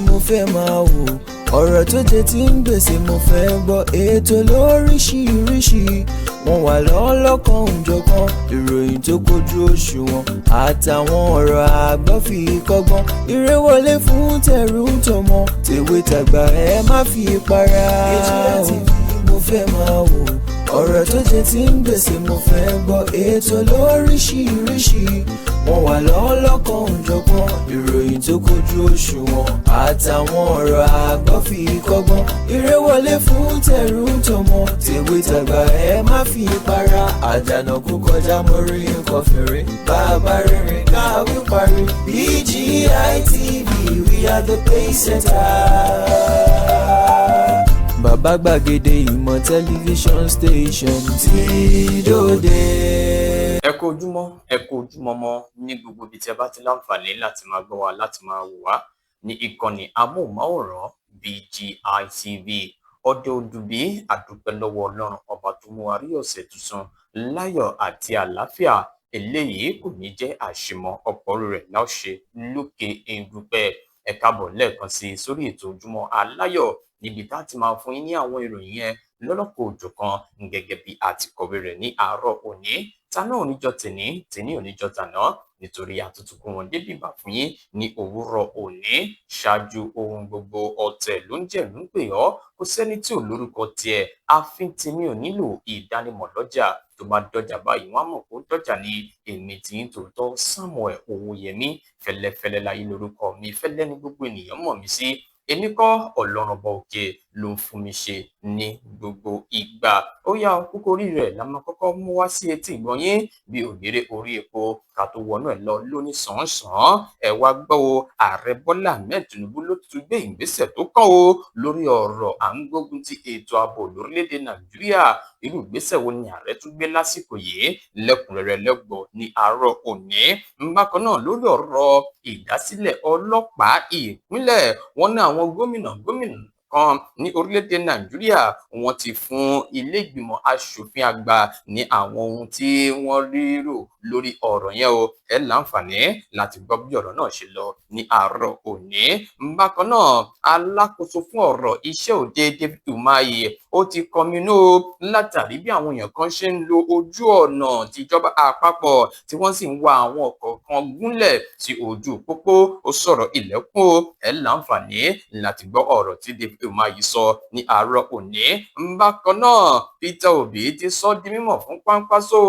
Mo fẹ́ máa wò. Ọ̀rọ̀ tó jẹ ti ń gbèsè mo fẹ́ gbọ́. Ètò lóríṣiríṣi, wọ́n wà lọ́lọ́kan òjọ̀kan. Ìròyìn tó kojú òṣùwọ̀n àtàwọn ọ̀rọ̀ àgbọ́ fi kọ́gbọ́n. Eré wọlé fún tẹ̀rù tọmọ, tèwe tàgbà, ẹ má fi para. BGI TV mo fẹ́ máa wò. Ọ̀rọ̀ tó jẹ ti ń gbèsè mo fẹ́ gbọ́. Ètò lóríṣiríṣi, wọ́n wà lọ́lọ́kan òjọ̀kan. Ìròyìn tó kojú òṣùwọ̀n àtàwọn ọ̀rọ̀ àgbọ́ fi kọ́gbọ́n. Eré wọlé fún tẹ̀rù tọmọ, tèwe tàgbà, ẹ má fi para. Àdànà kú kọjá, mo rí nǹkan fèrè. Bàbá rere káwí parí. BGI TV, we are the pace setter. Bàbá gbàgede ìmọ̀ tẹlifíṣọ̀n station tí dòde. Ẹ kú ojúmọ́, ẹ kú ojúmọ́ mọ́ ní gbogbo ibi tí ẹ bá ti láǹfààní láti máa gbọ́ wa, láti máa wò wá ní ìkànnì amóhùnmáwòrán BGI TV. Ọdẹ òdùbí, àdúpẹ́ lọ́wọ́ Ọlọ́run Ọba tó mú wa rí ọ̀sẹ̀ tuntun láyọ̀ àti àlàáfíà. Eléyìí kò ní jẹ́ àṣemọ, ọ̀pọ̀ rẹ̀ láò ṣe lókè erùpẹ̀. Ẹ káàbọ̀ lẹ́ẹ̀kan sí i sórí ètò Ojúmọ́ Aláyọ̀, níbi tá a ti máa fún yín ní àwọn ìròyìn yẹn lọ́lọ́kọ̀ òjọ̀kan gẹ́gẹ́ bí a ti kọ̀wé rẹ̀ ní àárọ̀ òní. Taná oníjọ tèní, tèní oníjọ tàná, nítorí àtúntò wọn débìbà fún yín ní òwúrọ̀ òní. Ṣáájú ohun gbogbo, ọ̀tẹ̀ ló ń jẹ́ ló ń pè ọ́, kò sẹ́ni tí ò lórúkọ tiẹ̀. Àfin tèmi ò nílò ìdánimọ̀ lọ́jà, tó bá dọ́jà báyìí, wọ́n á mọ̀ kó dọ́jà ní. Èmi tí ń tòótọ́, Samuel Owóyẹmí Fẹlẹ́fẹlẹ́ láyé lórúkọ mi. Fẹ́lẹ́ ní gbogbo ènìyàn mọ̀ mí sí. Èmi kọ́, Ọlọ́run Ọba òkè ló ń fún mi ṣe ní gbogbo ìgbà. Ó yá, kókó orí rẹ̀ la máa kọ́kọ́ mú wá sí etí ìgbọ̀nyín bí ògèrè orí epo ká tó wọnú ẹ̀ lọ lóní sàn-án. Ẹ wá gbọ́ o, Ààrẹ Bọ́lá Ahmed Tinubu ló tún gbé ìgbésẹ̀ tó kàn o lórí ọ̀rọ̀ à ń gbógun ti ètò ààbò lórílẹ̀‐èdè Nàìjíríà. Irú ìgbésẹ̀ wo ni ààrẹ tún gbé lásìkò yìí? Lẹ́kùnrẹ́rẹ́ lẹ́gbọ̀ ní àárọ̀ òní. Bákan náà, lórí ọ̀rọ̀ ìdásílẹ̀ ọlọ́pàá ìpínlẹ̀, wọn ní àwọn gómìnà gómìnà kan ní orílẹ̀-èdè Nàìjíríà, wọ́n ti fún ilé ìgbìmọ̀ asòfin àgbà ní àwọn ohun tí wọ́n rí rò lórí ọ̀rọ̀ yẹn o. Ẹ láǹfààní láti gbọ́ bí ọ̀rọ̀ náà ṣe lọ ní àárọ̀ òní. Bákan náà, alákòóso fún ọ̀rọ̀ iṣẹ́ òde, David Umahi, ó ti kọminú látàrí bí àwọn èèyàn kan ṣe ń lo ojú ọ̀nà tìjọba àpapọ̀, tí wọ́n sì ń wa àwọn ọkọ̀ kan gúnlẹ̀ sí ojú pópó. Ó sọ̀rọ̀ ilẹ̀kùn o. Ẹ láǹfààní láti gbọ́ ọ̀rọ̀ tí David Umahi sọ ní àárọ̀ òní. Bákan náà, Peter Obi ti sọ di mímọ̀ fún Kwankwaso,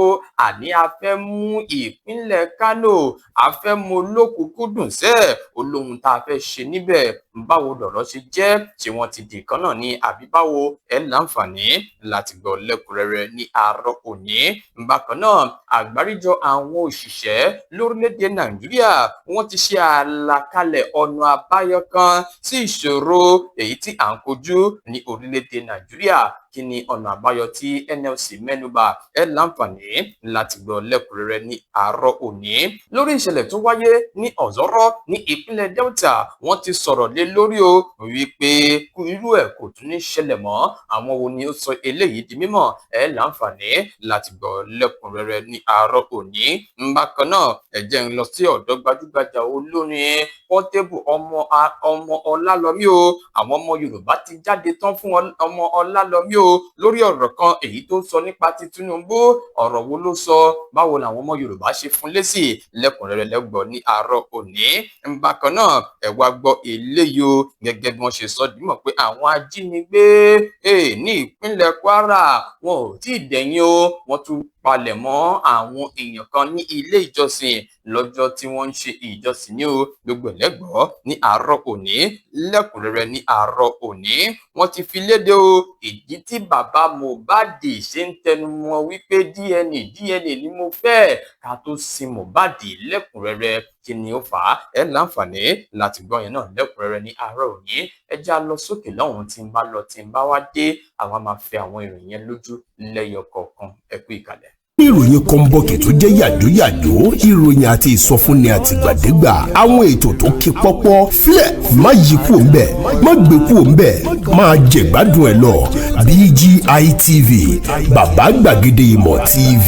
àní a fẹ́ mú ìpínlẹ̀ Kano, a fẹ́ mú lókùnkúndùn sẹ́ẹ̀ ó lóhun tá a fẹ́ ṣe níbẹ̀. Báwo lọ̀rọ̀ ṣe jẹ́? Tí wọ́n ti di kan náà ní àbí báwo? Ẹ láǹfààní láti gbọ́ lẹ́kùnrẹ́rẹ́ ní àárọ̀ òní. Bákan náà, àgbáríjọ àwọn òṣìṣẹ́ lórílẹ̀‐èdè Nàìjíríà, wọ́n ti ṣe àlàkalẹ̀ ọ̀nà àbáyọ kan sí ìṣòro èyí tí à ń kojú ní orílẹ̀‐èdè Nàìjíríà. Kí ni ọ̀nà àbáyọ tí NLC mẹ́nubà? Ẹ láǹfààní láti gbọ́ lẹ́kùnrẹ́rẹ́ ní àárọ̀ òní. Lórí ìṣẹ̀lẹ̀ tó wáyé ní Ọ̀zọ́rọ́ ní ìpínlẹ̀ Delta, wọ́n ti sọ̀rọ̀ lé lórí o wípé irú ẹ̀ kò tún ní ṣẹlẹ̀ mọ́. Àwọn wo ni ó sọ eléyìí di mímọ̀? Ẹ láǹfààní láti gbọ́ lẹ́kùnrẹ́rẹ́ ní àárọ̀ òní. Bákan náà, ẹ jẹ́ ń lọ sí ọ̀dọ̀ gbajúgbajà olórin Portable, ọmọ ọmọ Ọlálọmí o. Àwọn ọmọ Yorùbá ti jáde tán fún ọmọ Ọlálọmí o lórí ọ̀rọ̀ kan èyí tó sọ nípa ti Tinubu. Ọ̀rọ̀ wo ló sọ? Báwo làwọn ọmọ Yorùbá ṣe fún lésì? Lẹ́kùnrẹ́rẹ́ lẹ́gbọ́ ní àárọ̀ òní. Bákan náà, ẹ wá gbọ́ eléyìí o, gẹ́gẹ́ bí wọ́n ṣe sọ dímọ̀ pé àwọn ajínigbé ní ìpínlẹ̀ Kwara, wọn ò tí ì dẹ̀yìn o. Wọ́n tún palẹ̀ mọ́ àwọn èèyàn kan ní ilé ìjọsìn lọ́jọ́ tí wọ́n ń ṣe ìjọsìn ní o. Gbogbo ẹ̀lẹ́gbọ́ ní àárọ̀ òní lẹ́kùnrẹ́rẹ́. Ní àárọ̀ òní, wọ́n ti fi léde o ìdí tí bàbá Mohbad ṣe ń tẹnu mọ́ wípé DNA, DNA ni mo fẹ́ ká tó sin Mohbad lẹ́kùnrẹ́rẹ́. Kí ni ó fà á? Ẹ láǹfààní láti gbọ́ yẹn náà lẹ́kùnrẹ́rẹ́ ní àárọ̀ òní. Ẹ já lọ sókè lọ́hùn, tí ń bá lọ, tí ń bá wá dé, àwa máa fẹ́ àwọn ìròyìn yẹn lójú lẹ́yọ kọ̀ọ̀kan. Ẹ kú ìkàlẹ̀. Ìròyìn kọ́ńbọ̀kì tó jẹ́ yàjóyàjó, ìròyìn àti ìsọfúnni àtìgbàdégbà, àwọn ètò tó kí pọ́pọ́ filẹ̀, má yí kúò ńbẹ̀, má gbé kúò ńbẹ̀, máa jẹ̀gbádùn ẹ̀ lọ. BGI TV, bàbá gbàgede ìmọ̀ TV.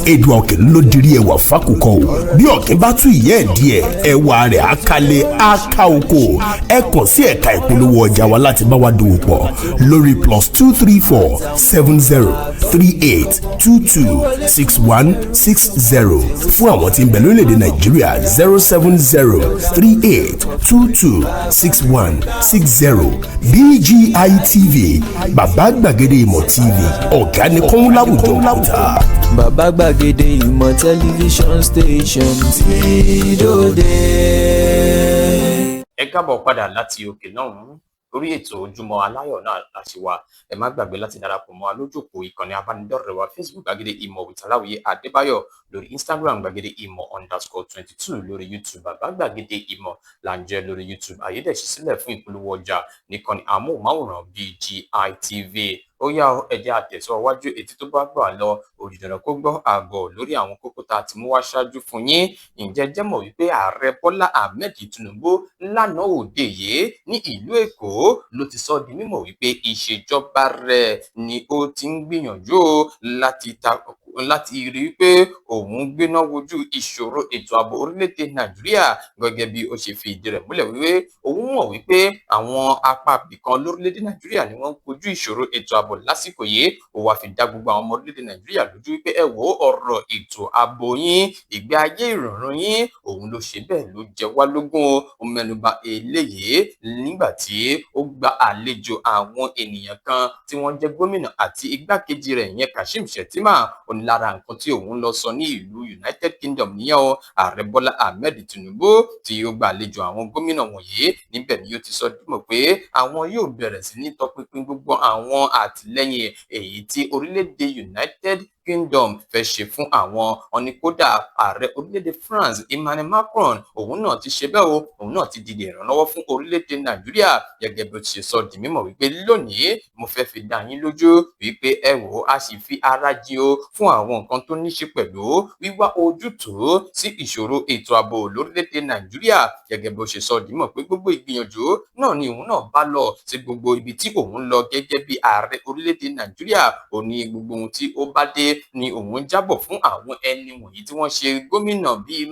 Èdùà òkè ló dirí ẹwà fákòkò o. Bí ọ̀kín bá tú ìyẹ́ ẹ̀ díẹ̀, ẹwà rẹ̀ á kálẹ̀, á ká oko. Ẹ kàn sí ẹ̀ka ìpolówó ọjà wa láti bá wa dòwò pọ̀ lórí +234 70 38 22 61 60. Fún àwọn tí ń bẹ lórílẹ̀‐èdè Nàìjíríà, 070 38 22 61 60. BGI TV, bàbá gbàgede ìmọ̀ TV, ọ̀gá ni kọ́ń láwùjọ òkúta. Bàbá gbàgede ìmọ̀ tẹlifíṣọ̀n station tí dòde. Ẹ káàbọ̀ padà láti òkè náà, orí ètò Ojúmọ́ Aláyọ̀ náà la ṣe wà. Ẹ má gbàgbé láti darapọ̀ mọ́ wa lójú òpó ìkànnì abánidọ́rẹ̀ẹ́ wa Facebook, Gbàgede Ìmọ̀ with Aláwìyé Adébáyọ̀, lórí Instagram, gbàgede ìmọ̀_22, lórí YouTube, Bàbá Gbàgede Ìmọ̀ là ń jẹ́ lórí YouTube. Àyè dẹ̀ ṣí sílẹ̀ fún ìpolówó ọjà nìkànnì amóhùnmáwòrán BGI TV. Ó yá o, ẹ jẹ́ a tẹ̀síwájú. Etí tó bá gbà lọ òdì dandan kó gbọ́ àgọ́ lórí àwọn kókó tá a ti mú wá ṣáájú fún yín. Ǹjẹ́ jẹ́ mọ̀ wípé Ààrẹ Bọ́lá Ahmed Tinubu lánàá òde yìí ní ìlú Èkó ló ti sọ di mímọ̀ wípé ìṣèjọba rẹ̀ ni ó ti ń gbìyànjú láti rí i pé òun gbéná wojú ìṣòro ètò ààbò orílẹ̀-èdè Nàìjíríà, gẹ́gẹ́ bí ó ṣe fi ìdí rẹ̀ múlẹ̀ wípé òun mọ̀ wípé àwọn apá ibìkan lórílẹ̀-èdè Nàìjíríà ni wọ́n ń kojú ìṣòro ètò ààbò lásìkò yìí. Ó wáá fi dá gbogbo àwọn ọmọ orílẹ̀-èdè Nàìjíríà lójú wípé, ẹ wo, ọ̀rọ̀ ètò ààbò yín, ìgbé ayé ìrọ̀rùn yín, òun ló ṣe bẹ́ẹ̀ ló jẹ wá lógún o. Ó mẹ́nuba eléyìí nígbà tí ó gba àlejò àwọn ènìyàn kan tí wọ́n jẹ́ gómìnà àti igbákejì rẹ̀, ìyẹn Kashim Shettima. Ó ní lára nǹkan tí òun lọ sọ ní ìlú United Kingdom nìyẹn o. Ààrẹ Bọ́lá Ahmed Tinubu tí ó gba àlejò àwọn gómìnà wọ̀nyí, níbẹ̀ ni ó ti sọ dímọ̀ pé àwọn yóò bẹ̀rẹ̀ sí ní tọpinpin gbogbo àwọn àtìlẹ́yìn èyí tí orílẹ̀-èdè United Kingdom fẹ́ ṣe fún àwọn. Wọn ní kódà, ààrẹ orílẹ̀-èdè France, Emmanuel Macron, òun náà ti ṣe bẹ́ẹ̀ o, òun náà ti dìde ìrànlọ́wọ́ fún orílẹ̀-èdè Nàìjíríà, gẹ́gẹ́ bí ó ti ṣe sọ di mímọ̀ wípé lónìí, mo fẹ́ fi dá yín lójú wípé, ẹ wò ó, a sì fi ara jìn o fún àwọn nǹkan tó ní ṣe pẹ̀lú wíwá ojútùú sí ìṣòro ètò ààbò lórílẹ̀-èdè Nàìjíríà. Gẹ́gẹ́ bí ó ṣe sọ di mímọ̀ pé gbogbo ìgbìyànjú náà ni òun náà bá lọ sí gbogbo ibi tí òun lọ gẹ́gẹ́ bí ààrẹ orílẹ̀-èdè Nàìjíríà. Ó ní gbogbo ohun tí ó bá dé ni òun jábọ̀ fún àwọn ẹni wọ̀nyí tí wọ́n ṣe gómìnà bíi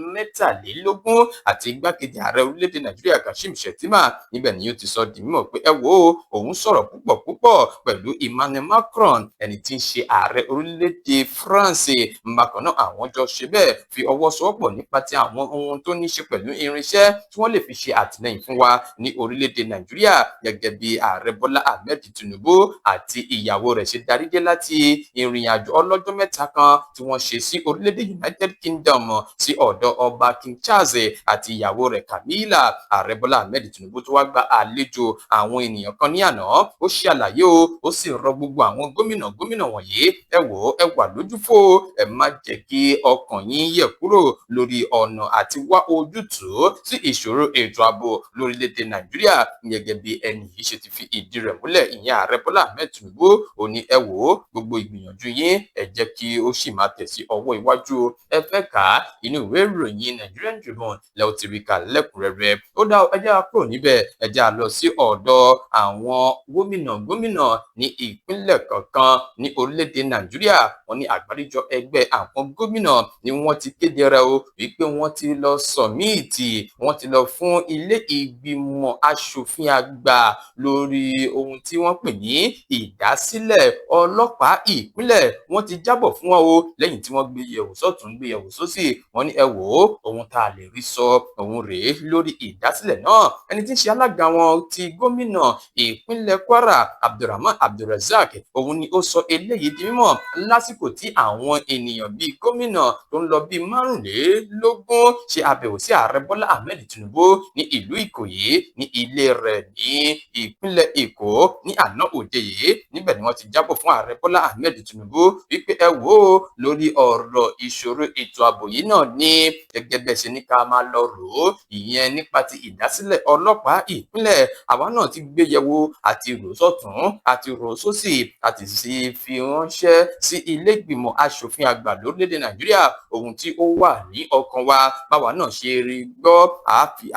23 àti igbákejì ààrẹ orílẹ̀-èdè Nàìjíríà, Kashim Shettima. Níbẹ̀ ni ó ti sọ di mímọ̀ pé, ẹ wo, òun sọ̀rọ̀ púpọ̀ púpọ̀ pẹ̀lú Emmanuel Macron, ẹni tí ń ṣe ààrẹ orílẹ̀-èdè France. Bákan náà, àwọn jọ ṣe bẹ́ẹ̀ fi ọwọ́ sowọ́pọ̀ nípa ti àwọn ohun tó ní ṣe pẹ̀lú irinṣẹ́ tí wọ́n lè fi ṣe àtìlẹ́yìn fún wa ní orílẹ̀-èdè Nàìjíríà. Gẹ́gẹ́ bí Ààrẹ Bọ́lá Ahmed Tinubu àti ìyàwó rẹ̀ ṣe darí dé láti ìrìn àjò ọlọ́jọ́ 3 kan tí wọ́n ṣe sí orílẹ̀-èdè United Kingdom, sí ọ̀dọ̀ ọba King Charles àti ìyàwó rẹ̀ Camilla, Ààrẹ Bọ́lá Ahmed Tinubu tó wá gba àlejò àwọn ènìyàn kan ní àná, ó ṣe àlàyé o, ó sì rọ gbogbo àwọn gómìnà gómìnà wọ̀nyí: ẹ wò ó, ẹ wà lójúfò, ẹ má jẹ́ kí ọkàn yín yẹ̀ kúrò lórí ọ̀nà àti wá ojútùú sí ìṣòro ètò ààbò lórílẹ̀‐èdè Nàìjíríà. Gẹ́gẹ́ bí ẹni yìí ṣe ti fi ìdí rẹ̀ múlẹ̀, ìyẹn Ààrẹ Bọ́lá Ahmed Tinubu, ó ní, ẹ wò ó, gbogbo ìgbìyànjú yín, ẹ jẹ́ kí ó sì máa tẹ̀ sí ọwọ́ iwájú. Ẹ fẹ́ kà á, inú ìwé ìròyìn Nigerian Tribune lẹ ó ti rí kà lẹ́kùnrẹ́rẹ́. Ó dá, ẹ jẹ́ á kúrò níbẹ̀, ẹ jẹ́ á lọ sí ọ̀dọ̀ àwọn gómìnà gómìnà ní ìpínlẹ̀ kọ̀ọ̀kan ní orílẹ̀-èdè Nàìjíríà. Wọ́n ní àgbáríjọ ẹgbẹ́ àwọn gómìnà ni wọ́n ti kéde rẹ̀ o wípé wọ́n ti lọ submit, wọ́n ti lọ fún ilé ìgbìmọ̀ aṣòfin àgbà lórí ohun tí wọ́n pè ní ìdásílẹ̀ ọlọ́pàá ìpínlẹ̀. Wọ́n ti jábọ̀ fún wọn o. Lẹ́yìn tí wọ́n gbé yẹ̀wò sọ́tún, gbé yẹ̀wò sósì, wọ́n ní, ẹ wò ó, ohun tá a lè rí sọ òun rèé lórí ìdásílẹ̀ náà. Ẹni tí ń ṣe alága wọn ti gómìnà ìpínlẹ̀ Kwara, Abdulrahman Abdulrazak, òun ni ó sọ eléyìí di mímọ̀ lásìkò tí àwọn ènìyàn bíi gómìnà tó ń lọ bíi 25 ṣe àbẹ̀wò sí Ààrẹ Bọ́lá Ahmed Tinubu ní ìlú Ìkòyí, ní ilé rẹ̀ ní ìpínlẹ̀ Èkó ní àná òde yìí. Níbẹ̀ ni wọ́n ti jábọ̀ fún Ààrẹ Bọ́lá Ahmed Tinubu wípé, ẹ wò ó, lórí ọ̀rọ̀ ìṣòro ètò ààbò yìí náà ní gẹ́gẹ́ bẹ́ẹ̀ ṣe ní ká máa lọ rò ó, ìyẹn nípa ti ìdásílẹ̀ ọlọ́pàá ìpínlẹ̀, àwa náà ti gbé yẹ̀wò àti rò sọ́tún àti rò sósì, àti sì fi ránṣẹ́ sí ilé ìgbìmọ̀ aṣòfin àgbà lórílẹ̀‐èdè Nàìjíríà. Ohun tí ó wà ní ọkàn wa, báwa náà ṣe rí gbọ́,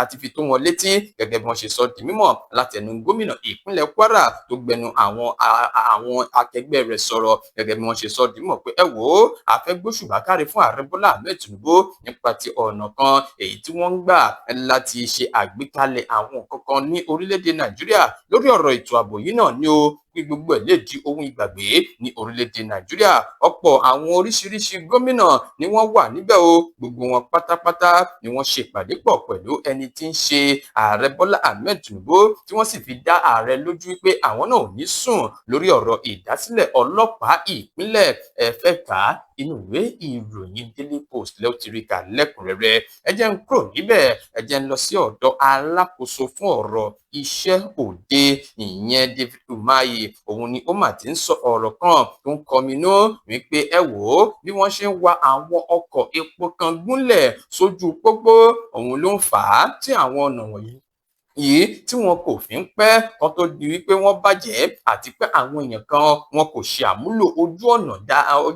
àti fi tó wọn létí. Gẹ́gẹ́ bí wọ́n ṣe sọ di mímọ̀ látẹnu gómìnà ìpínlẹ̀ Kwara tó gbẹnu àwọn akẹgbẹ́ rẹ̀ sọ̀rọ̀, gẹ́gẹ́ bí wọ́n ṣe sọ di mímọ̀. mímọ̀ pé ẹ wò ó, a fẹ́ gbóṣùbà káre fún ààrẹ Bọ́lá Ahmed Tinubu nípa ti ọ̀nà kan èyí tí wọ́n ń gbà láti ṣe àgbékalẹ̀ àwọn nǹkan kan ní orílẹ̀-èdè Nàìjíríà lórí ọ̀rọ̀ ètò ààbò yìí náà ni ó kí gbogbo ẹ̀ lè di ohun ìgbàgbé ní orílẹ̀-èdè Nàìjíríà. Ọ̀pọ̀ àwọn oríṣiríṣi gómìnà ni wọ́n wà níbẹ̀ o. Gbogbo wọn pátápátá ni wọ́n ṣe ìpàdé pọ̀ pẹ̀lú ẹni tí ń ṣe ààrẹ Bọ́lá Ahmed Tinubu, tí wọ́n sì fi dá ààrẹ lójú pé àwọn náà ò ní sùn lórí ọ̀rọ̀ ìdásílẹ̀ ọlọ́pàá ìpínlẹ̀. Ẹ fẹ́ kà á, inú ìwé ìròyìn Daily Post lẹ́ẹ̀ ti rí kà lẹ́kùnrẹ́rẹ́. Ẹ jẹ́ ń kúrò níbẹ̀, ẹ jẹ́ ń lọ sí ọ̀dọ̀ alákòóso fún ọ̀rọ̀ iṣẹ́ òde, ìyẹn David Umahi. Òun ni ó mà ti ń sọ ọ̀rọ̀ kan tó ń kọminú wípé ẹ wò ó, bí wọ́n ṣe ń wa àwọn ọkọ̀ epo kan gúnlẹ̀ sójú pópó, òun ló ń fà á tí àwọn ọ̀nà wọ̀nyí yìí tí wọn kò fi ń pẹ́ kan tó di wípé wọ́n bàjẹ́, àti pé àwọn èèyàn kan wọn kò ṣe àmúlò ojú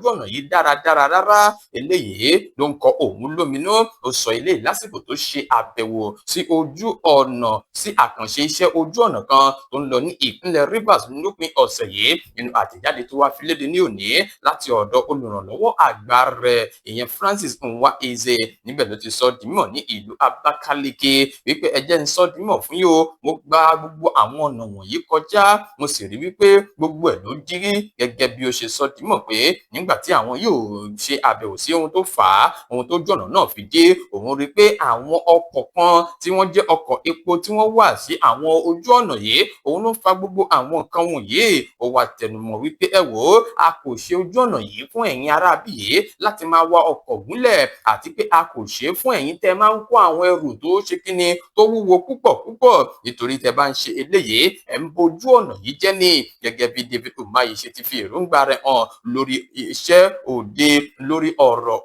ọ̀nà yìí dáradára rárá. Eléyìí ló ń kọ òun lóminú. Ó sọ eléyìí lásìkò tó ṣe àbẹ̀wò sí ojú ọ̀nà, sí àkànṣe iṣẹ́ ojú ọ̀nà kan tó ń lọ ní ìpínlẹ̀ Rivers lópin ọ̀sẹ̀ yìí. Nínú àtẹ̀jáde tó wá fi léde ní òní láti ọ̀dọ̀ olùrànlọ́wọ́ àgbà rẹ̀, ìyẹn Francis Nwaeze, níbẹ̀ ló ti sọ di mímọ̀ ní ìlú Abakaliki wípé ẹ jẹ́ ń sọ di mímọ̀ fún yín o, mo gba gbogbo àwọn ọ̀nà wọ̀nyí kọjá, mo sì rí wípé gbogbo ẹ̀ ló dírí. Gẹ́gẹ́ bí ó ṣe sọ di mímọ̀ pé nígbà tí àwọn yóò ṣe àbẹ̀wò sí ohun tó fà á, ohun tó jọ̀nà náà fi dé, òun rí pé àwọn ọkọ̀ kan tí wọ́n jẹ́ ọkọ̀ epo tí wọ́n wà sí àwọn ojú ọ̀nà yìí, òun ló fa gbogbo àwọn nǹkan wọ̀nyí. Ó wá tẹnumọ́ wípé ẹ wò ó, a kò ṣe ojú ọ̀nà yìí fún ẹ̀yin aráabí yìí láti máa wa ọkọ̀ gúnlẹ̀, àti pé a kò ṣe é fún ẹ̀yin tẹ́ máa ń kó àwọn ẹrù tó ṣe kíni tó wúwo púpọ̀ púpọ̀, nítorí tẹ́ bá ń ṣe eléyìí ẹ̀ ń bojú ọ̀nà yìí jẹ́ ní. Gẹ́gẹ́ bí David Umahi ṣe ti fi èròǹgbà rẹ̀ hàn lórí iṣẹ́ òde lórí ọ̀rọ̀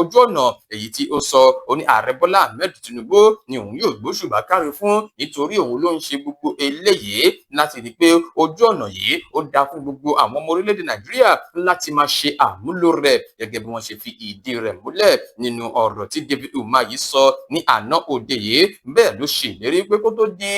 ojú ọ̀nà èyí tí ó sọ, ó ní ààrẹ Bọ́lá Ahmed Tinubu ni òun yóò gbóṣùbà káre fún, nítorí òun ló ń ṣe gbogbo eléyìí láti rí i pé ojú ọ̀nà yìí ó dáa fún gbogbo àwọn ọmọ orílẹ̀-èdè Nàìjíríà láti máa ṣe àmúlò rẹ̀. Gẹ́gẹ́ bí wọ́n ṣe fi ìdí rẹ̀ múlẹ̀ nínú ọ̀rọ̀ tí David Umahi sọ ní àná òde yìí, bẹ́ẹ̀ ló ṣe ìlérí pé kó tó di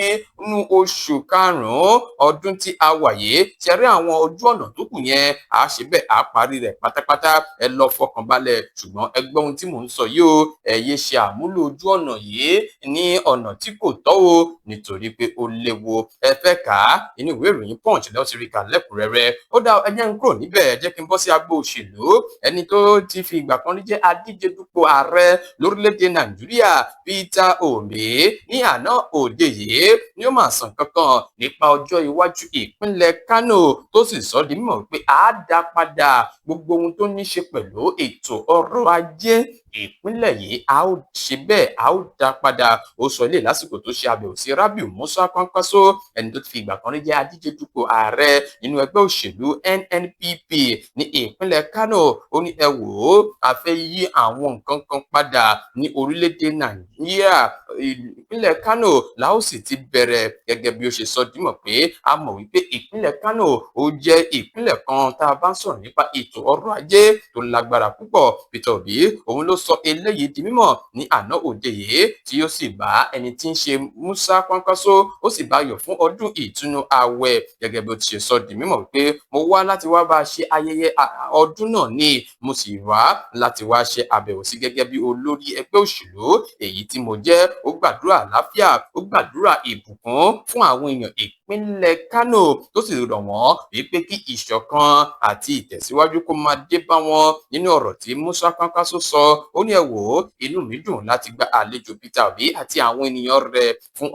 inú oṣù karùn-ún ọdún tí a wà yìí, ṣe rí àwọn ojú ọ̀nà tó kù yẹn, à ṣe bẹ́ẹ̀ à parí rẹ̀ pátápátá, ẹ lọ fọkàn balẹ̀. Ṣùgbọ́n ẹ gbọ́ ohun tí mò ń sọ yìí o, ẹ yé ṣe àmúlò ojú ọ̀nà yìí ní ọ̀nà tí kò tọ́ o, nítorí pé ó léwu. Ẹ fẹ́ kà á, inú ìwé ìròyìn Punch lẹ́wọ̀n ti rí kà lẹ́kùnrẹ́rẹ́. Ó dá, ẹ jẹ́ n kúrò níbẹ̀, ẹ jẹ́ kí n bọ́ sí agbo òṣèlú. Ẹni tó ti fi ìgbà kan rí jẹ́ adíje dupò ààrẹ lórílẹ̀‐èdè Nàìjíríà, Peter Obi, ní àná òde yìí ni ó máa sàn kankan nípa ọjọ́ iwájú ìpínlẹ̀ Kano, tó sì sọ di mímọ̀ pé a dá padà gbogbo ohun tó ní ṣe pẹ̀lú ètò ọrọ̀ ajé ìpínlẹ̀ yìí, a ó ṣe bẹ́ẹ̀, a ó dá padà. Ó sọ ilé lásìkò tó ṣe àbẹ̀wò sí Rabiu Musa Kwankwaso, ẹni tó ti fi ìgbà kan rí jẹ́ adíje dupò ààrẹ nínú ẹgbẹ́ òṣèlú NNPP ní ìpínlẹ̀ Kano. Ó ní ẹ wò ó, a fẹ́ yí àwọn nǹkan kan padà ní orílẹ̀-èdè Nàìjíríà, ìpínlẹ̀ Kano la ó sì ti bẹ̀rẹ̀. Gẹ́gẹ́ bí ó ṣe sọ dímọ̀ pé a mọ̀ wípé ìpínlẹ̀ Kano ó jẹ́ ìpínlẹ̀ kan tá a bá ń sọ̀rọ̀ nípa ètò ọrọ̀ ajé tó lágbára púpọ̀. Peter Obi òun ló sọ eléyìí di mímọ̀ ní àná òde yìí, tí ó sì bá ẹni tí ń ṣe Musa Kwankwaso, ó sì bá yọ̀ fún ọdún ìtúnu ààwẹ̀. Gẹ́gẹ́ bí ó ti ṣe sọ di mímọ̀ wípé mo wá láti wá bá a ṣe ayẹyẹ ọdún náà ni, mo sì wá láti wá ṣe àbẹ̀wò sí gẹ́gẹ́ bí olórí ẹgbẹ́ òṣèlú èyí tí mo jẹ́. Ó gbàdúrà àlàáfíà, ó gbàdúrà ìbùkún fún àwọn èèyàn ìpínlẹ̀ Kano, tó sì rọ̀ wọ́n wípé kí ìṣọ̀kan àti ìtẹ̀síwájú kó máa dé bá wọn. Nínú ọ̀rọ̀ tí Musa Kwankwaso sọ, ó ní ẹ wò ó, inú mi dùn láti gba àlejò Peter Obi àti àwọn ènìyàn rẹ̀ fún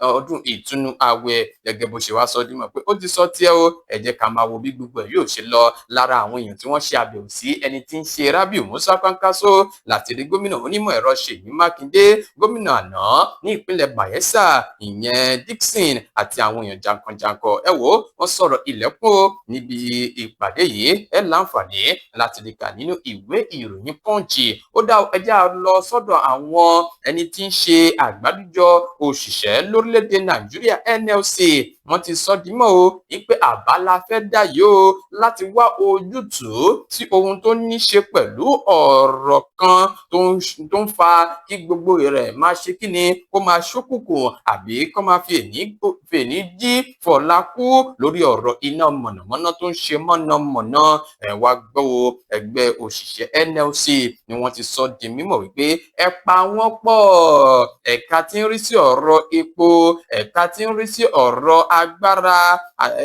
ọdún ìtúnu ààwẹ̀. Gẹ́gẹ́ bó ṣe wá sọ dímọ̀ pé ó ti sọ tiẹ̀ o, ẹ jẹ́ ká máa wo bí gbogbo ẹ̀ yóò ṣe lọ. Lára àwọn èèyàn tí wọ́n ṣe àbẹ̀wò sí ẹni tí ń ṣe Rabiu Musa Kwankwaso láti rí gómìnà onímọ̀ ẹ̀rọ Ṣèyí Mákindé, gómìnà àná ní ìpínlẹ̀ Bayelsa ìyẹn Dixon, àti àwọn èèyàn jankan-jankan. Ẹ wò ó, wọ́n sọ̀rọ̀ ilẹ̀kùn níbi ìpàdé yìí. Ẹ láǹfààní láti lè kà nínú ìwé ìròyìn Punch. Ó dá ẹjẹ́ á lọ sọ́dọ̀ àwọn ẹni tí ń ṣe àgbáríjọ òṣìṣẹ́ lórílẹ̀‐èdè Nàìjíríà, NLC. Wọ́n ti sọ dímọ̀ o wípé àbá la fẹ́ dá yìí o láti wá ojútùú sí ohun tó ní ṣe pẹ̀lú ọ̀rọ̀ kan tó ń fa kí gbogbo rẹ̀ máa ṣe kí ni, kó máa ṣókùnkùn àbí kó máa fi èní jí fọ̀la kú lórí ọ̀rọ̀ iná mọ̀nàmọ́ná tó ń ṣe mọ̀nàmọ́ná. Ẹ wá gbọ́ o, ẹgbẹ́ òṣìṣẹ́ NLC ni wọ́n ti sọ di mímọ̀ wípé ẹ pa wọ́n pọ̀, ẹ̀ka tí ń rí sí ọ̀rọ̀ epo, ẹ̀ka tí ń rí sí ọ̀rọ̀ agbára,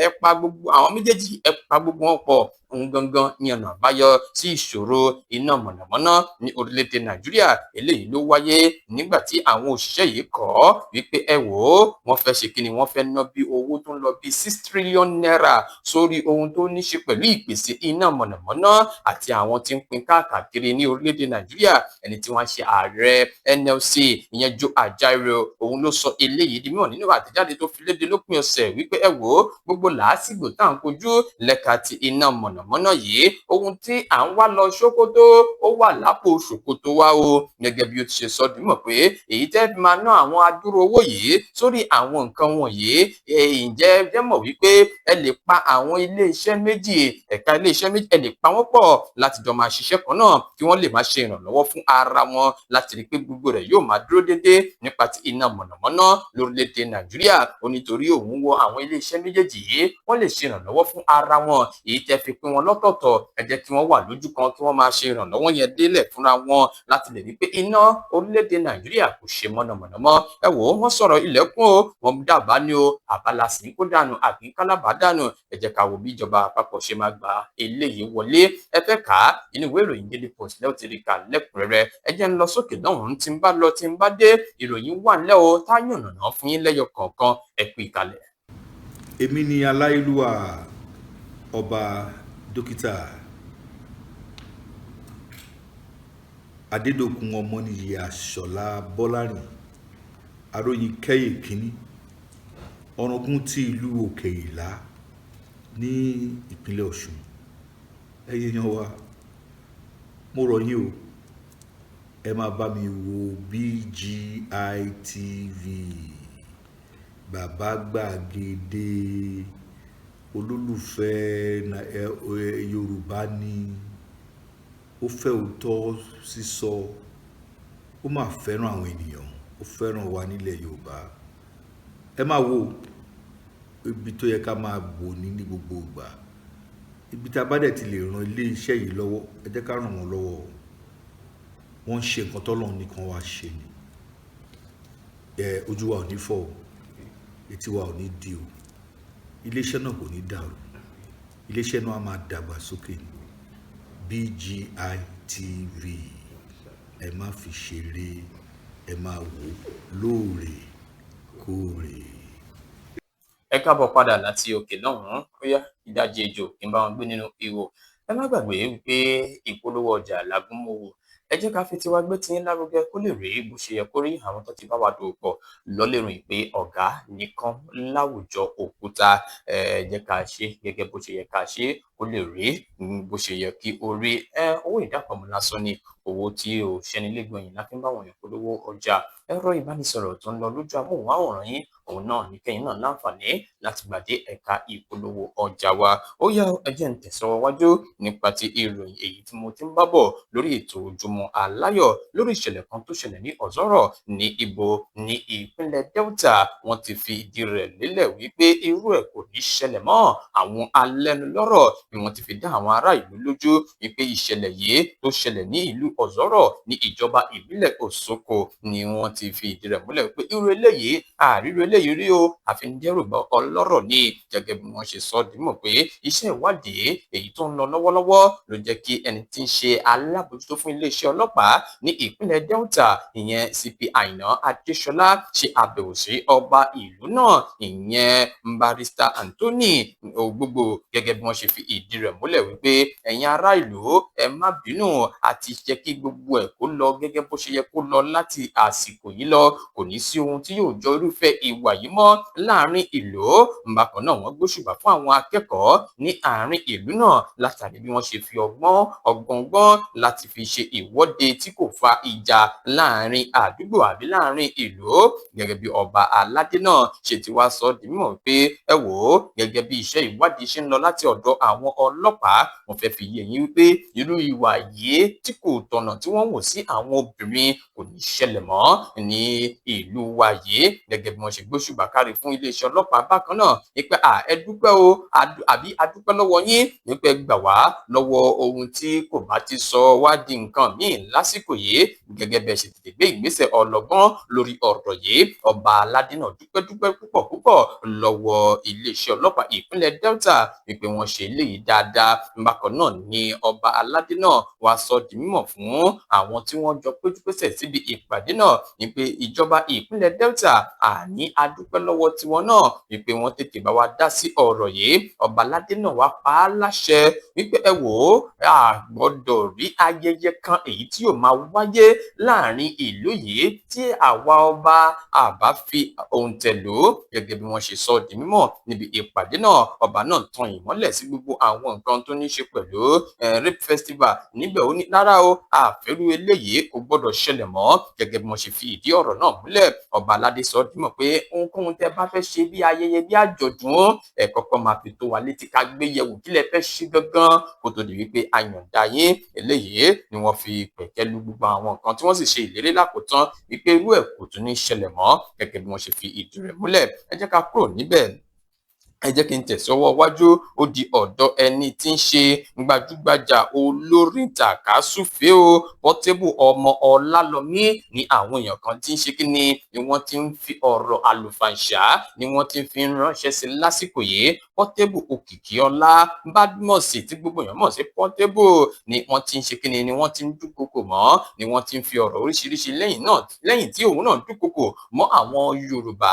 ẹ pa gbogbo àwọn méjèèjì, ẹ pa gbogbo wọn pọ̀. Òun gangan ní ọ̀nà àbáyọ sí ìṣòro iná mọ̀nàmọ́ná ní orílẹ̀-èdè Nàìjíríà. Eléyìí ló wáyé nígbà tí àwọn òṣìṣẹ́ yìí kọ̀ wípé ẹ wò ó, wọ́n fẹ́ ṣe kí ni, wọ́n fẹ́ ná bí owó tó ń lọ bí 6 trillion naira sórí ohun tó ní ṣe pẹ̀lú ìpèsè iná mọ̀nàmọ́ná àti àwọn tí ń pín káàkiri ní orílẹ̀-èdè Nàìjíríà. Ẹni tí wọ́n ṣe ààrẹ NLC, ìyẹn Joe Ajaero, òun ló sọ eléyìí di mímọ̀ nínú àtẹ̀jáde tó fi léde lópin ọ̀sẹ̀ wípé ẹ wò ó, gbogbo làásìgbò tá à ń kojú lẹ́ka ti iná mọ̀nàmọ́ná yìí, ohun tí à ń wá lọ ṣòkòtò, ó wà lápò ṣòkòtò wa o. Gẹ́gẹ́ bí ó ti ṣe sọ dímọ̀ pé èyí tẹ́ fi máa ná àwọn adúrú owó yìí sórí àwọn nǹkan wọ̀nyí, ǹjẹ́ ẹ mọ̀ wípé ẹ lè pa àwọn ilé-iṣẹ́ méjì, ẹ̀ka ilé-iṣẹ́ méjì, ẹ lè pa wọ́n pọ̀ láti jọ máa ṣiṣẹ́ kan náà, kí wọ́n lè máa ṣe ìrànlọ́wọ́ fún ara wọn láti rí i pé gbogbo rẹ̀ yóò máa dúró déédéé nípa ti iná mọ̀nàmọ́ná lórílẹ̀‐èdè Nàìjíríà. Ó nítorí òun wo àwọn ilé-iṣẹ́ méjèèjì yìí, wọ́n lè ṣe ìrànlọ́wọ́ fún ara wọn. Èyí tẹ́ fi pín wọn lọ́tọ̀ọ̀tọ̀, ẹ jẹ́ kí wọ́n wà lójú kan, kí wọ́n máa ṣe ìrànlọ́wọ́ yẹn délẹ̀ fúnra wọn láti lè rí pé iná orílẹ̀-èdè Nàìjíríà kò ṣe mọ̀nàmọ́ná mọ́. Ẹ wò ó, wọ́n sọ̀rọ̀ ilẹ̀kùn o, wọ́n dábàá ní o, àbálá sì ń kó dànù àbí kálábàá dànù. Ẹ jẹ́ ká wo bí ìjọba àpapọ̀ ṣe máa gba eléyìí wọlé. Ẹ fẹ́ kà á, inú ìwé ìròyìn Daily Post lẹ́ẹ̀ ti rí kà lẹ́kùnrẹ́rẹ́. Ẹ jẹ́ ń lọ sókè lọ́hùn-ún, tí ń bá lọ, tí ń bá dé, ìròyìn wà ńlẹ̀ o táyọ̀nàná fún yín lẹ́yọ kọ̀ọ̀kan. Ẹ kú ìkàlẹ̀. Èmi ni aláìlúwà Ọba Dókítà Adédọ̀kun Ọmọnìyí Àṣọlá Bọ́lárìn Aróyinkẹ́yè kínní, Ọ̀ràngún ti ìlú Òkè Ìlá ní ìpínlẹ̀ Ọ̀ṣun. Ẹ̀yin èèyàn wa, mo rọ̀ yín o, ẹ máa bá mi wo BGI TV, bàbá gbàgede olólùfẹ́ Yorùbá ni ó fẹ́ òótọ́ sísọ, ó máa fẹ́ràn àwọn ènìyàn, ó fẹ́ràn wa nílẹ̀ Yorùbá. Ẹ máa wo ibi tó yẹ ká máa wò ní gbogbo ìgbà. Ibi tá a bá dẹ̀ ti lè ran ilé iṣẹ́ yìí lọ́wọ́, ẹ jẹ́ ká ràn wọ́n lọ́wọ́. Wọ́n ń ṣe nǹkan tọ́lọ́run nìkan wá ṣe ni. Ẹ ojú wa ò ní fọ́ o, etí wa ò ní di o, iléeṣẹ́ náà kò ní dàrú, iléeṣẹ́ náà á máa dàgbà sókè ní. BGI TV, ẹ má fi ṣeré, ẹ máa wò lóòrèkóòrè. Ẹ káàbọ̀ padà láti òkè lọ́hùn-ún. Ó yá, ìdajì ejò kí n bá wọn gbé nínú ihò. Ẹ má gbàgbé wípé ìpolówó ọjà làgúnmọ̀wò. Ẹ jẹ́ ká fi tiwa gbé tiyín lárugẹ kó lè rí bó ṣe yẹ kó rí. Àwọn tó ti bá wa dòwò pọ̀ lọ́lẹ́rìn pé ọ̀gá nìkan láwùjọ òkúta. Ẹ jẹ́ ká ṣe gẹ́gẹ́ bó ṣe yẹ ká ṣe kó lè rí bó ṣe yẹ kí ó rí. Ẹ owó ìdápamọ́ lásán ni owó tí ò ṣẹni lẹ́gbọ̀nyìn la fi ń bá wọn yàn polówó ọjà. Ẹ̀rọ ìbánisọ̀rọ̀ tó ń lọ lójú amóhùnmáwòrán yín, òun náà ní kẹ́yìn náà láǹfààní láti gbàdé ẹ̀ka ìpolówó ọjà wa. Ó yá, ẹ jẹ́ n tẹ̀síwájú nípa ti ìròyìn èyí tí mo ti ń bá bọ̀ lórí ètò Ojúmọ́ Aláyọ̀ lórí ìṣẹ̀lẹ̀ kan tó ṣẹlẹ̀ ní Ọ̀zọ́rọ̀ ní ibo ní ìpínlẹ̀ Delta. Wọ́n ti fi ìdí rẹ̀ lélẹ̀ wípé irú ẹ̀ kò ní ṣẹlẹ̀ mọ́. Àwọn alẹ́nulọ́rọ̀ ni wọ́n ti fi dá àwọn ará ìlú lójú wípé ìṣẹ̀lẹ̀ yìí tó ṣẹlẹ̀ ní ìlú Ọ̀zọ́rọ̀ ní ìjọba ìbílẹ̀ Òsoko ni wọ́n ti fi ìdí rẹ̀ múlẹ̀ pé irú eléyìí, àríro eléyìí rí o, àfi ń dẹ́rù bá ọlọ́rọ̀ ní. Gẹ́gẹ́ bí wọ́n ṣe sọ dímọ̀ pé iṣẹ́ ìwádìí èyí tó ń lọ lọ́wọ́lọ́wọ́ ló jẹ́ kí ẹni tí ń ṣe alábòjútó fún iléeṣẹ́ ọlọ́pàá ní ìpínlẹ̀ Delta, ìyẹn CP Àìná Adéṣọlá, ṣe àbẹ̀wò sí ọba ìlú náà, ìyẹn Barrister Anthony Ògbógbò, gẹ́gẹ́ bí wọ́n ṣe fi ìdí ìdí rẹ̀ múlẹ̀ wípé ẹ̀yin ará ìlú, ẹ má bínú, àti jẹ́ kí gbogbo ẹ̀ kó lọ gẹ́gẹ́ bó ṣe yẹ kó lọ. Láti àsìkò yìí lọ, kò ní sí ohun tí yóò jọ irúfẹ́ ìwà yìí mọ́ láàrin ìlú. Bákan náà, wọ́n gbóṣùbà fún àwọn akẹ́kọ̀ọ́ ní àárín ìlú náà látàrí bí wọ́n ṣe fi ọgbọ́n ọgbọ̀ngbọ́n láti fi ṣe ìwọ́de tí kò fa ìjà láàrin àdúgbò àbí láàrin ìlú. Gẹ́gẹ́ bí ọba aládé náà ṣe ti wá sọ di mímọ̀ pé ẹ wò ó, gẹ́gẹ́ bí iṣẹ́ ìwádìí ṣe ń lọ láti ọ̀dọ̀ àwọn ọlọ́pàá, wọ́n fẹ́ fi yé yín wípé irú ìwà yìí tí kò tọ̀nà tí wọ́n wò sí àwọn obìnrin kò ní ṣẹlẹ̀ mọ́ ní ìlú wa yìí. Gẹ́gẹ́ bí wọ́n ṣe gbóṣùbà káre fún iléeṣẹ́ ọlọ́pàá bákan náà ní pé à ẹ dúpẹ́ o, àbí a dúpẹ́ lọ́wọ́ yín ní pé gbà wá lọ́wọ́ ohun tí kò bá ti sọ wá di nǹkan míì lásìkò yìí, gẹ́gẹ́ bí ẹ ṣe tètè gbé ìgbésẹ̀ ọlọ́gbọ́n lórí ọ̀rọ̀ yìí. Ọba aládé náà dúpẹ́ dúpẹ́ púpọ̀ púpọ̀ lọ́wọ́ iléeṣẹ́ ọlọ́pàá ìpínlẹ̀ Delta wípé wọ́n ṣe eléyìí dáadáa. Bákan náà ni ọba aládé náà wá sọ di mímọ̀ fún àwọn tí wọ́n jọ péjúpésẹ̀ síbi ìpàdé náà ní pé ìjọba ìpínlẹ̀ Delta, àní a dúpẹ́ lọ́wọ́ tiwọn náà wípé wọ́n tètè bá wa dá sí ọ̀rọ̀ yìí. Ọba aládé náà wá pa á láṣẹ wípé ẹ wò ó, a gbọ́dọ̀ rí ayẹyẹ kan èyí tí yóò máa wáyé láàrin ìlú yìí tí àwa ọba àbá fi òǹtẹ̀ lò. Gẹ́gẹ́ bí wọ́n ṣe sọ di mímọ̀ níbi ìpàdé náà, ọba náà tan ìmọ́lẹ̀ sí gbogbo àwọn nǹkan tó ní ṣe pẹ̀lú rape festival níbẹ̀. Ó ní rárá o, àfẹ́rú eléyìí kò gbọ́dọ̀ ṣẹlẹ̀ mọ́. Gẹ́gẹ́ bí wọ́n ṣe fi ìdí ọ̀rọ̀ náà múlẹ̀, ọba aládé sọ di mímọ̀ pé ohunkóhun tẹ́ bá fẹ́ ṣe bí ayẹyẹ, bí àjọ̀dún, ẹ kọ́kọ́ máa fi tó wa létí ká gbé yẹ̀wò kí lẹ fẹ́ ṣe gangan kó tó di wípé a yọ̀ǹda yín. Eléyìí ni wọ́n fi pẹ̀kẹ́ lu gbogbo àwọn nǹkan tí wọ́n sì ṣe ìlérí lákòótán wípé irú ẹ̀ kò tún ní ṣẹlẹ̀ mọ́, gẹ́gẹ́ bí wọ́n ṣe fi ìdí rẹ̀ múlẹ̀. Ẹ jẹ́ ká kúrò níbẹ̀, ẹ jẹ́ kí n tẹ̀sọ́wọ́ wájú. Ó di ọ̀dọ̀ ẹni tí ń ṣe gbajúgbajà olórin tàkasúfèé o, Portable ọmọ Ọlálọmí, ní àwọn èèyàn kan tí ń ṣe kí ni wọ́n ti ń fi ọ̀rọ̀ àlùfàǹṣá ni wọ́n ti fi ń ránṣẹ́ sí lásìkò yìí. Portable Òkìkíọlá Badmus tí gbogbo èèyàn mọ̀ sí Portable ni wọ́n ti ń ṣe kí ni wọ́n ti ń dúnkokò mọ́, ni wọ́n ti ń fi ọ̀rọ̀ oríṣiríṣi lẹ́yìn náà, lẹ́yìn tí òun náà dúnkokò mọ́ àwọn Yorùbá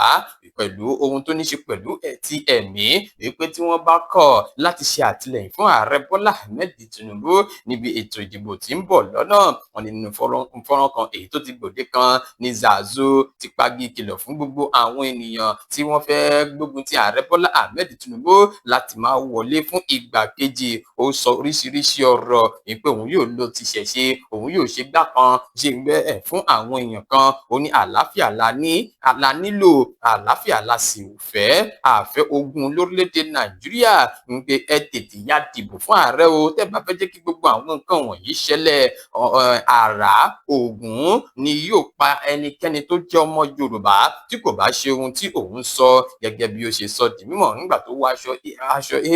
pẹ̀lú ohun tó ní ṣe pẹ̀lú ti ẹ̀mí, wípé tí wọ́n bá kọ̀ láti ṣe àtìlẹ́yìn fún ààrẹ Bọ́lá Ahmed Tinubu níbi ètò ìdìbò tí ń bọ̀ lọ́nà. Wọn ní nínú fọ́nrán kan èyí tó ti gbòde kan ní Zazu ti pagi ìkìlọ̀ fún gbogbo àwọn ènìyàn tí wọ́n fẹ́ gbógun ti ààrẹ Bọ́lá Ahmed Tinubu láti máa wọlé fún ìgbà kejì. Ó sọ oríṣiríṣi ọ̀rọ̀ wípé òun yóò lo ti ṣẹ̀ṣe, òun yóò ṣe gbá kan ṣe gbẹ́ ẹ̀ fún àwọn èèyàn kan. Ó ní àlàáfíà la ní, la nílò àlàáfíà, la sì fẹ́ àfẹ́ ogun lórílẹ̀‐èdè Nàìjíríà, ń pé ẹ tètè ya dìbò fún ààrẹ o tẹ́ bá fẹ́ jẹ́ kí gbogbo àwọn nǹkan wọ̀nyí ṣẹlẹ̀. Àrá Ògún ni yóò pa ẹnikẹ́ni tó jẹ́ ọmọ Yorùbá tí kò bá ṣe ohun tí òun sọ, gẹ́gẹ́ bí ó ṣe sọ di mímọ̀ nígbà tó wọ aṣọ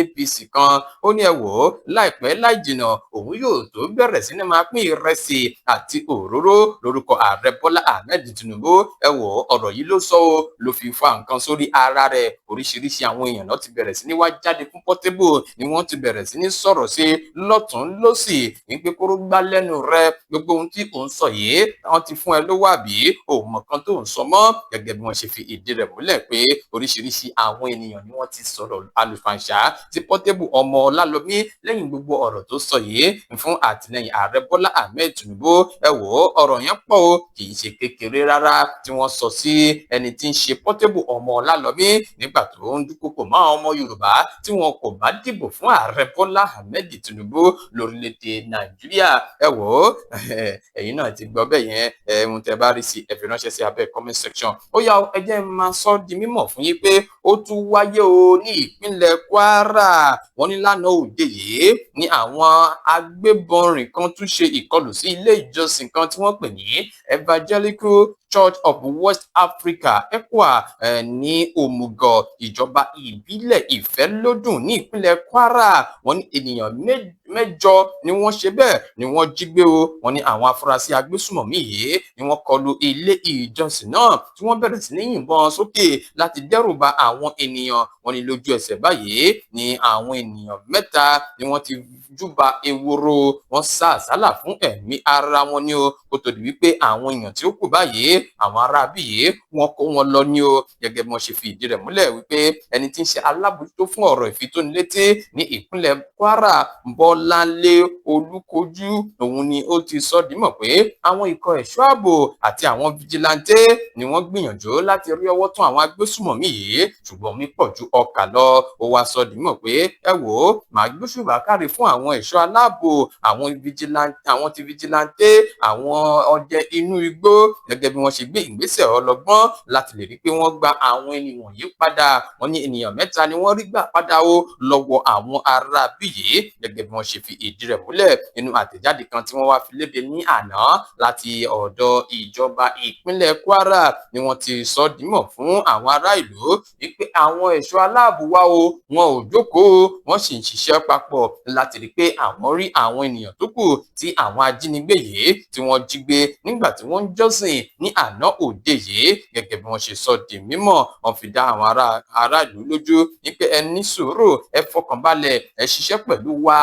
APC kan. Ó ní ẹ wò ó, láìpẹ́ láì jìnnà, òun yóò tó bẹ̀rẹ̀ sí ní máa pín ìrẹsì àti òróró lórúkọ ààrẹ Bọ́lá Ahmed Tinubu. Ẹ wò ó, ọ̀rọ̀ yìí ló sọ o, ló fi fa nǹkan sórí ara rẹ̀. Oríṣiríṣi àwọn èèyàn náà ti bẹ̀rẹ̀ sí ní wá jáde fún Portable, ni wọ́n ti bẹ̀rẹ̀ sí ní sọ̀rọ̀ sí lọ́tún lọ́sì wípé kóró gbá lẹ́nu rẹ̀, gbogbo ohun tí òun sọ yìí, wọ́n ti fún ẹ lówó àbí òun mọ̀ kan tó ń sọ mọ́. Gẹ́gẹ́ bí wọ́n ṣe fi ìdí rẹ̀ múlẹ̀ pé oríṣiríṣi àwọn ènìyàn ni wọ́n ti sọ̀rọ̀ àlùfàǹṣá tí Portable ọmọ Ọlálọmí lẹ́yìn gbogbo ọ̀rọ̀ tó sọ yìí fún àtìlẹ́yìn ààrẹ Bọ́lá Ahmed Tinubu. Ẹ wò ó, ọ̀rọ̀ yẹn pọ̀ o, kì í ṣe kékeré rárá tí wọ́n sọ sí ẹni tí ń ṣe Portable ọmọ Ọlálọmí nígbà tó ń dúnkokò mọ́ àwọn ọmọ Yorùbá tí wọn kò bá dìbò fún ààrẹ Bọ́lá Ahmed Tinubu lórílẹ̀‐èdè Nàìjíríà. Ẹ wò ó, ẹ̀yin náà ti gbọ́ bẹ́ẹ̀ yẹn. Ohun tẹ́ bá rí sí, ẹ fi ránṣẹ́ sí abẹ́ comment section. Ó yá, ẹ jẹ́ n máa sọ di mímọ̀ fún yín pé ó tún wáyé o ní ìpínlẹ̀ Kwara. Wọ́n ní lánàá òde yìí ní àwọn agbébọnrìn kan tún ṣe ìkọlù sí ilé ìjọsìn kan tí wọ́n pè ní Evangelical Church of West Africa, ECWA, ní Òmùgọ̀, ìjọba ìbílẹ̀ Ìfẹ́lódùn ní ìpínlẹ̀ Kwara. Wọ́n ní ènìyàn mẹ́jọ ni wọ́n ṣe bẹ́ẹ̀ ni wọ́n jí gbé o. Wọ́n ní àwọn afurasí agbésùmọ̀mí yìí ni wọ́n kọlu ilé ìjọsìn náà tí wọ́n bẹ̀rẹ̀ sí ní yìnbọn sókè láti dẹ́rù ba àwọn ènìyàn. Wọ́n ní lójú ẹsẹ̀ báyìí ni àwọn ènìyàn 3 ni wọ́n ti júbà ewúro, wọ́n sá àsálà fún ẹ̀mí ara wọn ni o, kó tó di wípé àwọn èèyàn tí ó kù báyìí àwọn aráabí yìí wọ́n kó wọn lọ ní o. Gẹ́gẹ́ bí wọ́n ṣe fi ìdí rẹ̀ múlẹ̀ wípé ẹni tí ń ṣe alábòjútó fún ọ̀rọ̀ ìfitónilétí ní ìpínlẹ̀ Kwara, Bọ́láńlé Olúkojú, òun ni ó ti sọ dímọ̀ pé àwọn ikọ̀ ẹ̀ṣọ́ ààbò àti àwọn fijilanté ni wọ́n gbìyànjú láti rí ọwọ́ tún àwọn agbésùmọ̀mí yìí, ṣùgbọ́n omi pọ̀ ju ọkà lọ. Ó wá sọ dímọ̀ pé ẹ wò ó, màá gbóṣùbà káre fún àwọn ẹ̀ṣọ́ aláàbò, àwọn ti fijilanté, àwọn ọdẹ inú igbó, gẹ́gẹ́ bí wọ́n ṣe gbé ìgbésẹ̀ ọlọ́gbọ́n láti lè rí pé wọ́n gba àwọn ènìyàn yìí padà. Wọ́n ní ènìyàn 3 ni wọ́n rí gbà padà o lọ́wọ́ àwọn ará bí yìí, gẹ́gẹ́ bí wọ́n ṣe fi ìdí rẹ̀ múlẹ̀ nínú àtẹ̀jáde kan tí wọ́n wá fi léde ní àná láti ọ̀dọ̀ ìjọba ìpínlẹ̀ Kwara ni wọ́n ti sọ dímọ̀ fún àwọn ará ìlú wípé àwọn ẹ̀ṣọ́ aláàbò wa o, wọn ò jókòó, wọ́n sì ń ṣiṣẹ́ papọ̀ láti rí pé àwọn rí àwọn ènìyàn tó kù tí àwọn ajínigbé yìí tí wọ́n jí gbé nígbà tí wọ́n ń jọ́sìn ní àná òde yìí. Gẹ́gẹ́ bí wọ́n ṣe sọ di mímọ̀, wọ́n fi dá àwọn ará ìlú lójú wípé ẹ ní sùúrù, ẹ fọkànbalẹ̀, ẹ ṣiṣẹ́ pẹ̀lú wa,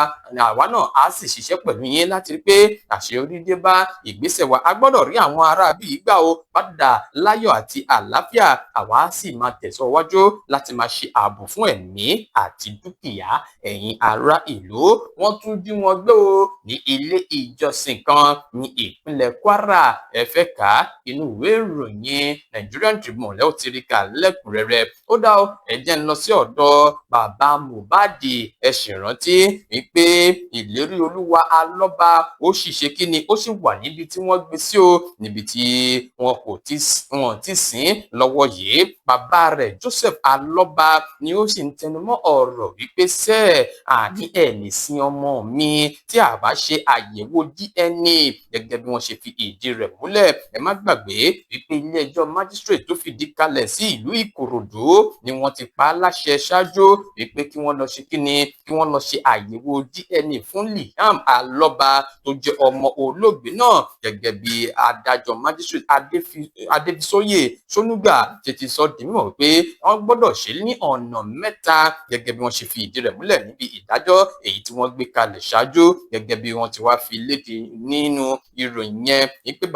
àwa náà á sì ṣiṣẹ́ pẹ̀lú yín láti rí pé àṣeyọrí dé bá ìgbésẹ̀ wa. A gbọ́dọ̀ rí àwọn ará bíi gbà o padà láyọ̀ àti àlàáfíà, àwa á sì máa tẹ̀síwájú láti máa ṣe ààbò fún ẹ̀mí àti dúkìá ẹ̀yin ará ìlú. Wọ́n tún jí wọn gbé o ní ilé ìjọsìn kan ní ìpínlẹ̀ Kwara. Ẹ fẹ́ kà á, inú ìwé ìròyìn Nigerian Tribune lẹ́ ò ti rí kà lẹ́kùnrẹ́rẹ́. Ó dá o, ẹ jẹ́ ń lọ sí ọ̀dọ̀ bàbá Mohbad. Ẹ sì rántí wípé ìlérí Olúwa Alọ́ba ó sì ṣe kí ni, ó sì wà níbi tí wọ́n gbé sí o, níbi tí wọn kò ti sìn lọ́wọ́ yìí. Bàbá rẹ̀ Joseph Alọ́ba ni ó sì ń tẹnumọ́ ọ̀rọ̀ wípé sẹ́ẹ̀ àní ẹ̀ lè sin ọmọ mi tí a bá ṣe àyẹ̀wò DNA, gẹ́gẹ́ bí wọ́n ṣe fi ìdí rẹ̀ múlẹ̀. Ẹ má gbàgbé wípé ilé ẹjọ́ magistrate tó fìdí kalẹ̀ sí ìlú Ìkòròdú ni wọ́n ti pa á láṣẹ ṣáájú wípé kí wọ́n lọ ṣe kíni, kí wọ́n lọ ṣe àyẹ̀wò DNA fún Liam Alọ́ba tó jẹ́ ọmọ olóògbé náà, gẹ́gẹ́ bí adájọ́ magistrate Adébísóyè Ṣónúgà ṣe ti sọ di mímọ̀ pé wọ́n gbọ́dọ̀ ṣe ní ọ̀nà 3, gẹ́gẹ́ bí wọ́n ṣe fi ìdí rẹ̀ múlẹ̀ níbi ìdájọ́ èyí tí wọ́n gbé kalẹ̀ ṣáájú. Gẹ́gẹ́ bí wọ́n ti wá fi léde nínú ìròyìn yẹn wípé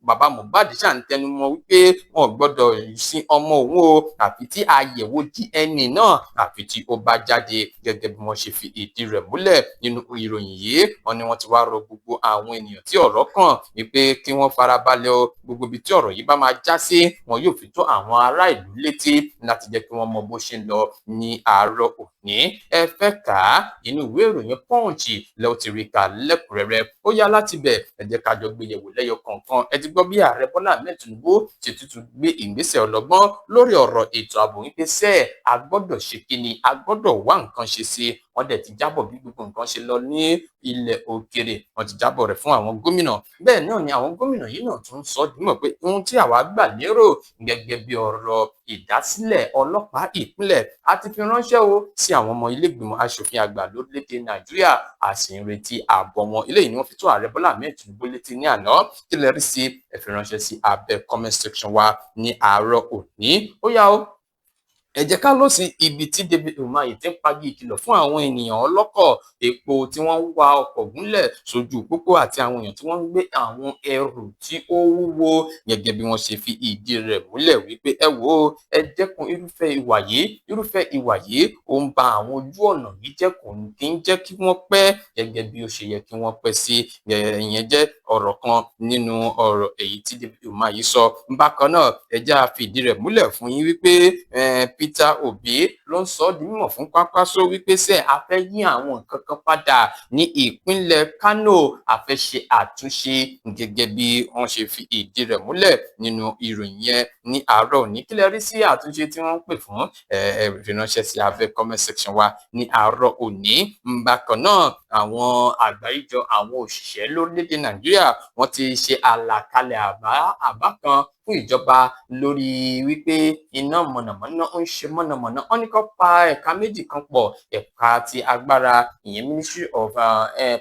bàbá Mohbad ṣà ń tẹnumọ́ wípé wọn ò gbọ́dọ̀ sin ọmọ òun o àfi tí àyẹ̀wò DNA náà àfi tí ó bá jáde, gẹ́gẹ́ bí wọ́n ṣe fi ìdí rẹ̀ múlẹ̀ nínú ìròyìn yìí. Wọ́n ní wọ́n ti wá rọ gbogbo àwọn ènìyàn tí ọ̀rọ̀ kàn wípé kí wọ́n farabalẹ̀ o, gbogbo ibi tí ọ̀rọ̀ yìí bá máa já sí wọn yóò fi tó àwọn ará ìlú létí láti jẹ́ kí wọ́n mọ bó ṣe ń lọ ní àárọ̀ òní. Ẹ fẹ́ kà á, inú ìwé ìròyìn Punch lẹ́ ó ti rí kà lẹ́kùnrẹ́rẹ́. Ó yá, láti bẹ̀ ẹ jẹ́ ká jọ gbé yẹ̀wò lẹ́yọ kọ̀ọ̀kan. Ẹ ti gbọ́ bí ààrẹ Bọ́lá Ahmed Tinubu ṣe tuntun gbé ìgbésẹ̀ ọlọ́gbọ́n lórí ọ̀rọ̀ ètò ààbò wípé sẹ́ẹ̀ a gbọ́dọ̀ ṣe kíni, a gbọ́dọ̀ wá nǹkan ṣe sí i. Wọ́n dẹ̀ ti jábọ̀ bí gbogbo nǹkan ṣe lọ ní ilẹ̀ òkèrè, wọ́n ti jábọ̀ rẹ̀ fún àwọn gómìnà. Bẹ́ẹ̀ náà ni àwọn gómìnà yìí náà tún sọ dímọ̀ pé ohun tí àwa gbà lérò gẹ́gẹ́ bí ọ̀rọ̀ ìdásílẹ̀ ọlọ́pàá ìpínlẹ̀ a ti fi ránṣẹ́ o sí àwọn ọmọ ilé ìgbìmọ̀ asòfin àgbà lórílẹ̀‐èdè Nàìjíríà, a sì ń retí àbọ̀ wọn. Eléyìí ni wọ́n fi tó ààrẹ Bọ́lá Ahmed Tinubu létí ní àná. Kí lẹ rí sí? Ẹ fi ránṣẹ́ sí abẹ́ comment section wa ní àárọ̀ òní. Ó yá o, ẹ jẹ́ ká lọ sí ibi tí David Umahi ti ń pagi ìkìlọ̀ fún àwọn ènìyàn ọlọ́kọ̀ epo tí wọ́n ń wa ọkọ̀ gúnlẹ̀ sójú pópó àti àwọn èèyàn tí wọ́n ń gbé àwọn ẹrù tí ó wúwo, gẹ́gẹ́ bí wọ́n ṣe fi ìdí rẹ̀ múlẹ̀ wípé ẹ wò ó, ẹ dẹ́kun irúfẹ́ ìwà yìí. Irúfẹ́ ìwà yìí ó ń ba àwọn ojú ọ̀nà yìí jẹ́, kò kí ń jẹ́ kí wọ́n pẹ́ gẹ́gẹ́ bí ó ṣe yẹ kí wọ́n pẹ́ sí. Ìyẹn jẹ́ ọ̀rọ̀ kan nínú ọ̀rọ̀ èyí tí David Umahi sọ. Bákan náà, ẹ jẹ́ á fi ìdí rẹ̀ múlẹ̀ fún yín wípé Peter Obi ló ń sọ ọ́ di mímọ̀ fún Kwankwaso wípé sẹ́ a fẹ́ yí àwọn nǹkan kan padà ní ìpínlẹ̀ Kano, a fẹ́ ṣe àtúnṣe, gẹ́gẹ́ bí wọ́n ṣe fi ìdí rẹ̀ múlẹ̀ nínú ìròyìn yẹn ní àárọ̀ òní. Kí lẹ rí sí àtúnṣe tí wọ́n ń pè fún? Ẹ fi ránṣẹ́ sí abẹ́ comment section wa ní àárọ̀ òní. Bákan náà, àwọn àgbáríjọ àwọn òṣìṣẹ́ lórílẹ̀‐èdè Nàìjíríà wọ́n ti ṣe àlàkalẹ̀ àbá kan fún fún ìjọba lórí wípé iná mọ̀nàmọ́ná ń ṣe mọ̀nàmọ́ná. Wọ́n ní kó pa ẹ̀ka méjì kan pọ̀, ẹ̀ka ti agbára, ìyẹn Ministry of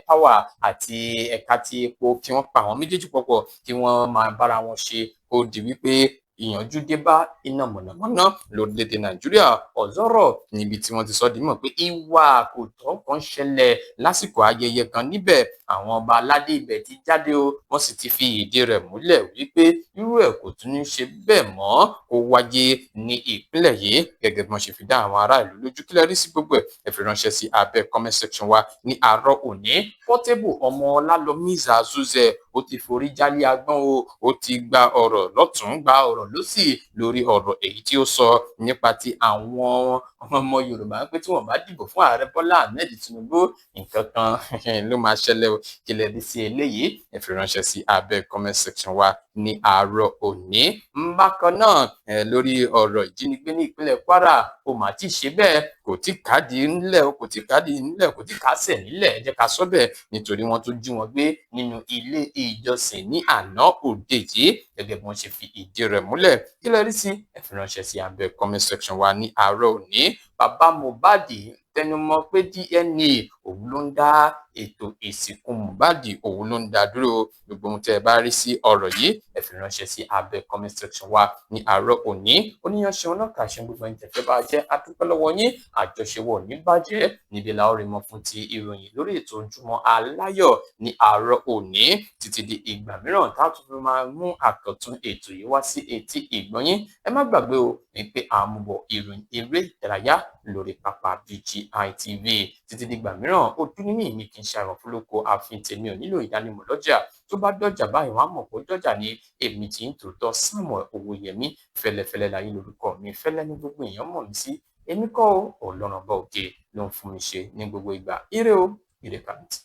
Power, àti ẹ̀ka ti epo, kí wọ́n pa àwọn méjèèjì pọ̀ pọ̀, kí wọ́n máa bára wọn ṣe, kó di wípé ìyànjú dé bá iná mọ̀nàmọ́ná lórílẹ̀‐èdè Nàìjíríà. Ọ̀zọ́rọ̀ níbi tí wọ́n ti sọ di mọ̀ pé ìwà kò tọ́ kan ṣẹlẹ̀ lásìkò ayẹyẹ kan níbẹ̀. Àwọn ọba aládé ibẹ̀ ti jáde o, wọ́n sì ti fi ìdí rẹ̀ múlẹ̀ wípé irú ẹ̀ kò tún ní ṣe bẹ́ẹ̀ mọ́ kó wáyé ní ìpínlẹ̀ yìí, gẹ́gẹ́ bí wọ́n ṣe fi dá àwọn ará ìlú lójú. Kílẹ̀ rí sí gbogbo ẹ̀? Ẹ fi ránṣẹ́ sí abẹ́ comment section wa ní àárọ̀ òní. Portable ọmọ Ọlálọmí Zazuzẹ, ó ti forí jálé agbọ́n o. Ó ti gba ọ̀rọ̀ lọ́tún, gba ọ̀rọ̀ lósì lórí ọ̀rọ̀ èyí tí ó sọ nípa ti àwọn ọmọ Yorùbá pé tí wọ́n bá dìbò fún ààrẹ Bọ́lá Ahmed Tinubu, nǹkan kan ló máa ṣẹlẹ̀ o. Kílẹ̀ rí sí eléyìí? Ẹ fi ránṣẹ́ sí abẹ́ comment section wa ní àárọ̀ òní. Bákan náà, lórí ọ̀rọ̀ ìjínigbé ní ìpínlẹ̀ Kwara, ó mà ti ṣe bẹ́ẹ̀, kò tí kádìí ńlẹ̀, kò tí kádìí ńlẹ̀, kò tí kásẹ̀ nílẹ̀, ẹ jẹ́ ká sọ bẹ́ẹ̀, nítorí wọ́n tún jí wọn gbé nínú ilé ìjọsìn ní àná òde yìí, gẹ́gẹ́ bí wọ́n ṣe fi ìdí rẹ̀ múlẹ̀. Kí lẹ rí sí? Ẹ fi ránṣẹ́ sí abẹ́ comment section wa ní àárọ̀ òní. Bàbá Mohbad tẹnumọ́ pé DNA òun ló ń dá ètò ìsìnkú Mohbad, òun ló ń dá dúró. Gbogbo ohun tẹ́ ẹ bá rí sí ọ̀rọ̀ yìí, ẹ fi ránṣẹ́ sí abẹ́ comment section wa ní àárọ̀ òní. Oníyanṣẹ́ ọlọ́kà ṣe gbogbo ẹni tẹ̀fẹ́ bá jẹ́, adúpẹ́ lọ́wọ́ yín. Àjọṣewọ̀ ní bàjẹ́. Níbi la ó rí mọ́ fún ti ìròyìn lórí ètò Ojúmọ́ Aláyọ̀ ní àárọ̀ òní, títí di ìgbà mìíràn tá a tún fi máa mú àkọ́tún ètò yìí wá sí etí ìgbọ́yín. Ẹ má gbàgbé o ní pé à ń bọ̀ ìròyìn eré ìdárayá lórí pápá BGI TV. Títí dìgbà mìíràn, ojú níní mi kì í ṣe àrùn fúlókò àfin tèmi ò nílò ìdánimọ̀ lọ́jà. Tó bá dọ́jà báyìí, wọ́n á mọ̀ pé dọ́jà ni èmi tí ń tòótọ́. Samuel Owóyẹmí Fẹ́lẹ́fẹ́lẹ́ láyé lórúkọ mi, fẹ́lẹ́ ní gbogbo èèyàn mọ̀ mí sí. Èmi kọ́ o, Ọlọ́run ọba òkè ló ń fún mi ṣe ní gbogbo ìgbà. Ire o, ire kàǹtì.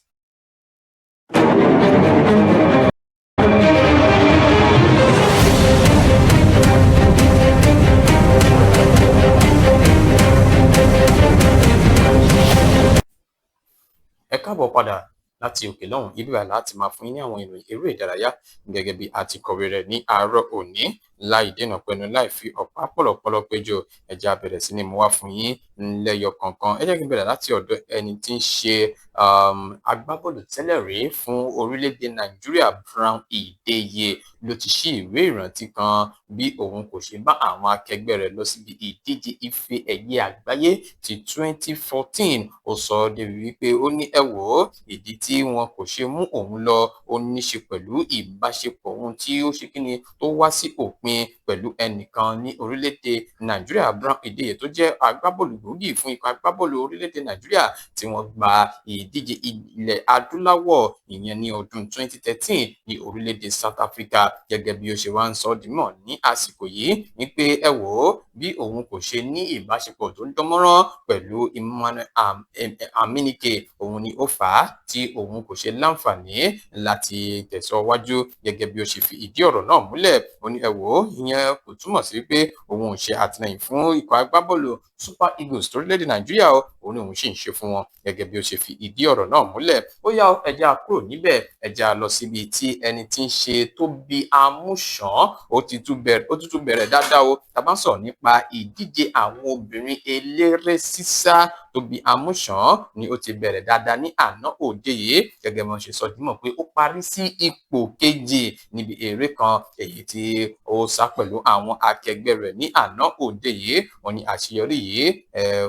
Ẹ káàbọ̀ padà láti òkè lọ́hùn. Ibi báyìí láti máa fún yín ní àwọn ìròyìn eré ìdárayá gẹ́gẹ́ bí a ti kọ̀wé rẹ̀ ní àárọ̀ òní, láì dènà pẹnu, láì fi ọ̀pá pọ̀lọ̀pọ̀lọ̀ péjọ. Ẹ jẹ́ á bẹ̀rẹ̀ sí ní mú wá fún yín lẹ́yọ kọ̀ọ̀kan. Ẹ jẹ́ kí n bẹ̀rẹ̀ láti ọ̀dọ̀ ẹni tí ń ṣe agbábọ́ọ̀lù tẹ́lẹ̀ rí fún orílẹ̀-èdè Nàìjíríà, Brown Ideye, ló ti ṣí ìwé ìrántí kan bí òun kò ṣe bá àwọn akẹgbẹ́ rẹ̀ lọ síbi ìdíje ife ẹ̀yẹ àgbáyé ti 2014. Ó sọ ọ́ débi wípé ó ní, ẹ wò ó, ìdí tí wọn kò ṣe mú òun lọ, ó ní ṣe pẹ̀lú ìbáṣepọ̀ ohun tí ó ṣe kíni tó wá sí òpin pẹ̀lú ẹnìkan ní orílẹ̀-èdè Nàìjíríà. Brown Ideye tó jẹ́ agbábọ́ọ̀lù gbòógì fún ikọ̀ agbábọ́ọ̀lù orílẹ̀-èdè Nàìjíríà tí wọ́n gba ìdíje ilẹ̀ adúláwọ̀, ìyẹn ní ọdún 2013 ní orílẹ̀-èdè South Africa, gẹ́gẹ́ bí ó ṣe wá ń sọ ọ́ dímọ̀ ní àsìkò yìí ní pé, ẹ wò ó, bí òun kò ṣe ní ìbáṣepọ̀ tó ń dánmọ́rán pẹ̀lú Emmanuel Aminike, òun ni ó fà á tí òun kò ṣe láǹfààní láti tẹ̀síwájú, gẹ́gẹ́ bí ó ṣe fi ìdí ọ̀rọ̀ náà múlẹ̀. Ó ní, ẹ wò ó, ìyẹn kò túmọ̀ sí pé òun ò ṣe àtìlẹ́yìn fún ikọ̀ agbábọ́ọ̀lù Super Eagles torílẹ̀-èdè Nàìjíríà o, òun ni òun sì ń ṣe fún wọn, gẹ́gẹ́ bí ó ṣe fi ìdí ọ̀rọ̀ náà múlẹ̀. Ó yá, ẹ jẹ́ á kúrò níbẹ̀, ẹ jẹ́ á lọ síbi tí ẹni tí ń ṣe Tóbi Amúsàn ó ti tún bẹ̀rẹ̀, ó tún bẹ̀rẹ̀ dáadáa o. Tá bá ń sọ̀rọ̀ nípa ìdíje àwọn obìnrin eléré sísá, Tóbi Amúsàn ni ó ti bẹ̀rẹ̀ dáadáa ní àná òde yìí, gẹ́gẹ́ bí wọ́n ṣe sọ dímọ̀ pé ó parí sí ipò kejì níbi eré kan èyí tí ó sá pẹ̀lú àwọn akẹgbẹ́ rẹ̀ ní àná òde yìí. Wọ́n ní àṣeyọrí yìí,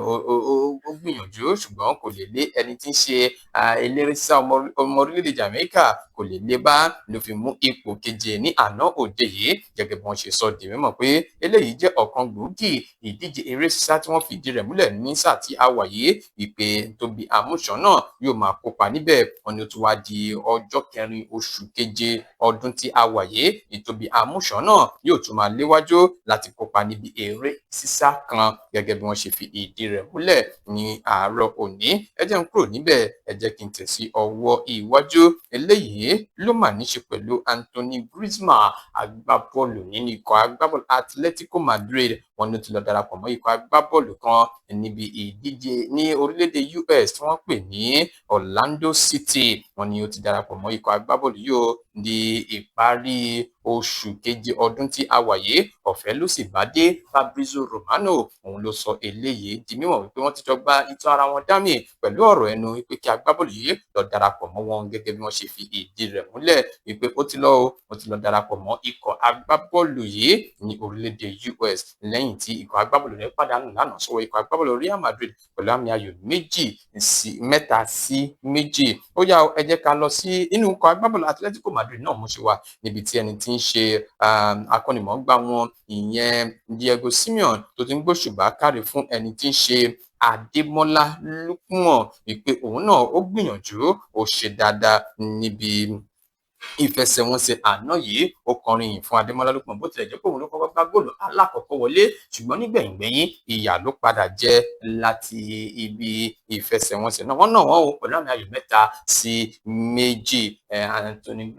ó gbìyànjú, ṣùgbọ́n kò lè lé ẹni tí ń ṣe eléré sísá ọmọ orílẹ̀-èdè Jamaica, kò lè lé bá, ló fi mú ipò keje ní àná òde yìí, gẹ́gẹ́ bí wọ́n ṣe sọ di mímọ̀ pé eléyìí jẹ́ ọ̀kan gbòógì ìdíje eré sísá tí wọ́n fìdí rẹ̀ múlẹ̀ ní sáà tí a wà yìí, ìpè Tóbi Amúsàn náà yóò máa kópa níbẹ̀. Wọ́n ní ó tún wá di ọjọ́ kẹrin oṣù keje ọdún tí a wà yìí, ìtóbi Amúsàn náà yóò tún máa léwájú láti kópa níbi eré sísá kan, gẹ́gẹ́ bí wọ́n ṣe fi ìdí rẹ̀ múlẹ̀ ní àárọ̀ òní. Ẹ jẹ́ n kúrò níbẹ̀, ẹ jẹ́ kí n tẹ̀ sí ọwọ́ iwájú. Eléyìí ló mà ní ṣe pẹ̀lú Anthony Griezmann, agbábọ́ọ̀lù nínú ikọ̀ agbábọ́ọ̀lù Atletico Madrid. Wọ́n ní ó ti lọ darapọ̀ mọ́ ikọ̀ agbábọ́ọ̀lù kan níbi ìdíje ní orílẹ̀-èdè US tí wọ́n pè ní Orlando City. Wọ́n ní ó ti darapọ̀ mọ́ ikọ̀ agbábọ́ọ̀lù yìí ó di ìparí oṣù keje ọdún tí a wà yìí. Ọ̀fẹ́ ló sì bá dé. Fabrizio Romano òun ló sọ eléyìí di mímọ̀ wípé wọ́n ti jọ gba ìtàn ara wọn dámì pẹ̀lú ọ̀rọ̀ ẹnu wípé kí agbábọ́ọ̀lù yìí lọ darapọ̀ mọ́ wọn, gẹ́gẹ́ bí wọ́n ṣe fi ìdí rẹ̀ múlẹ̀ wípé ó ti lọ o, ó ti lọ darapọ̀ mọ́ ikọ̀ agbábọ́ọ̀lù yìí ní orílẹ̀-èdè US lẹ́yìn tí ikọ̀ agbábọ́ọ̀lù rẹ̀ pàdánù lánàá sọ́wọ́ ikọ̀ agbábọ́ọ̀lù Real Madrid pẹ̀lú àmì ayò 2-3. Ó yá, ẹ jẹ́ ká lọ sí inú ikọ̀ agbábọ́ọ̀lù Atletico Madrid náà. Mo ṣe wà níbi tí ẹni tí ń ṣe akọ́nimọ̀ọ́gbá wọn, ìyẹn Diego Simeone, tó ti ń gbóṣùbà káre fún ẹni tí ń ṣe Adémọ́lá Lookman, wípé òun náà ó gbìyànjú, ó ṣe dáadáa níbi ìfẹsẹ̀wọnsẹ̀ àná yìí. Ó kọrin yìn fún Adémọ́lá Lookman, bó tilẹ̀ jẹ́ pé òun ló kọ́kọ́ gbá góòlù alákọ̀ọ́kọ́ wọlé, ṣùgbọ́n nígbẹ̀yìngbẹ̀yìn ìyà ló padà jẹ láti ibi ìfẹsẹ̀wọnsẹ̀ náà. Wọ́n náà wọ́n o pẹ̀lú àmì ayò 3-2. Anthony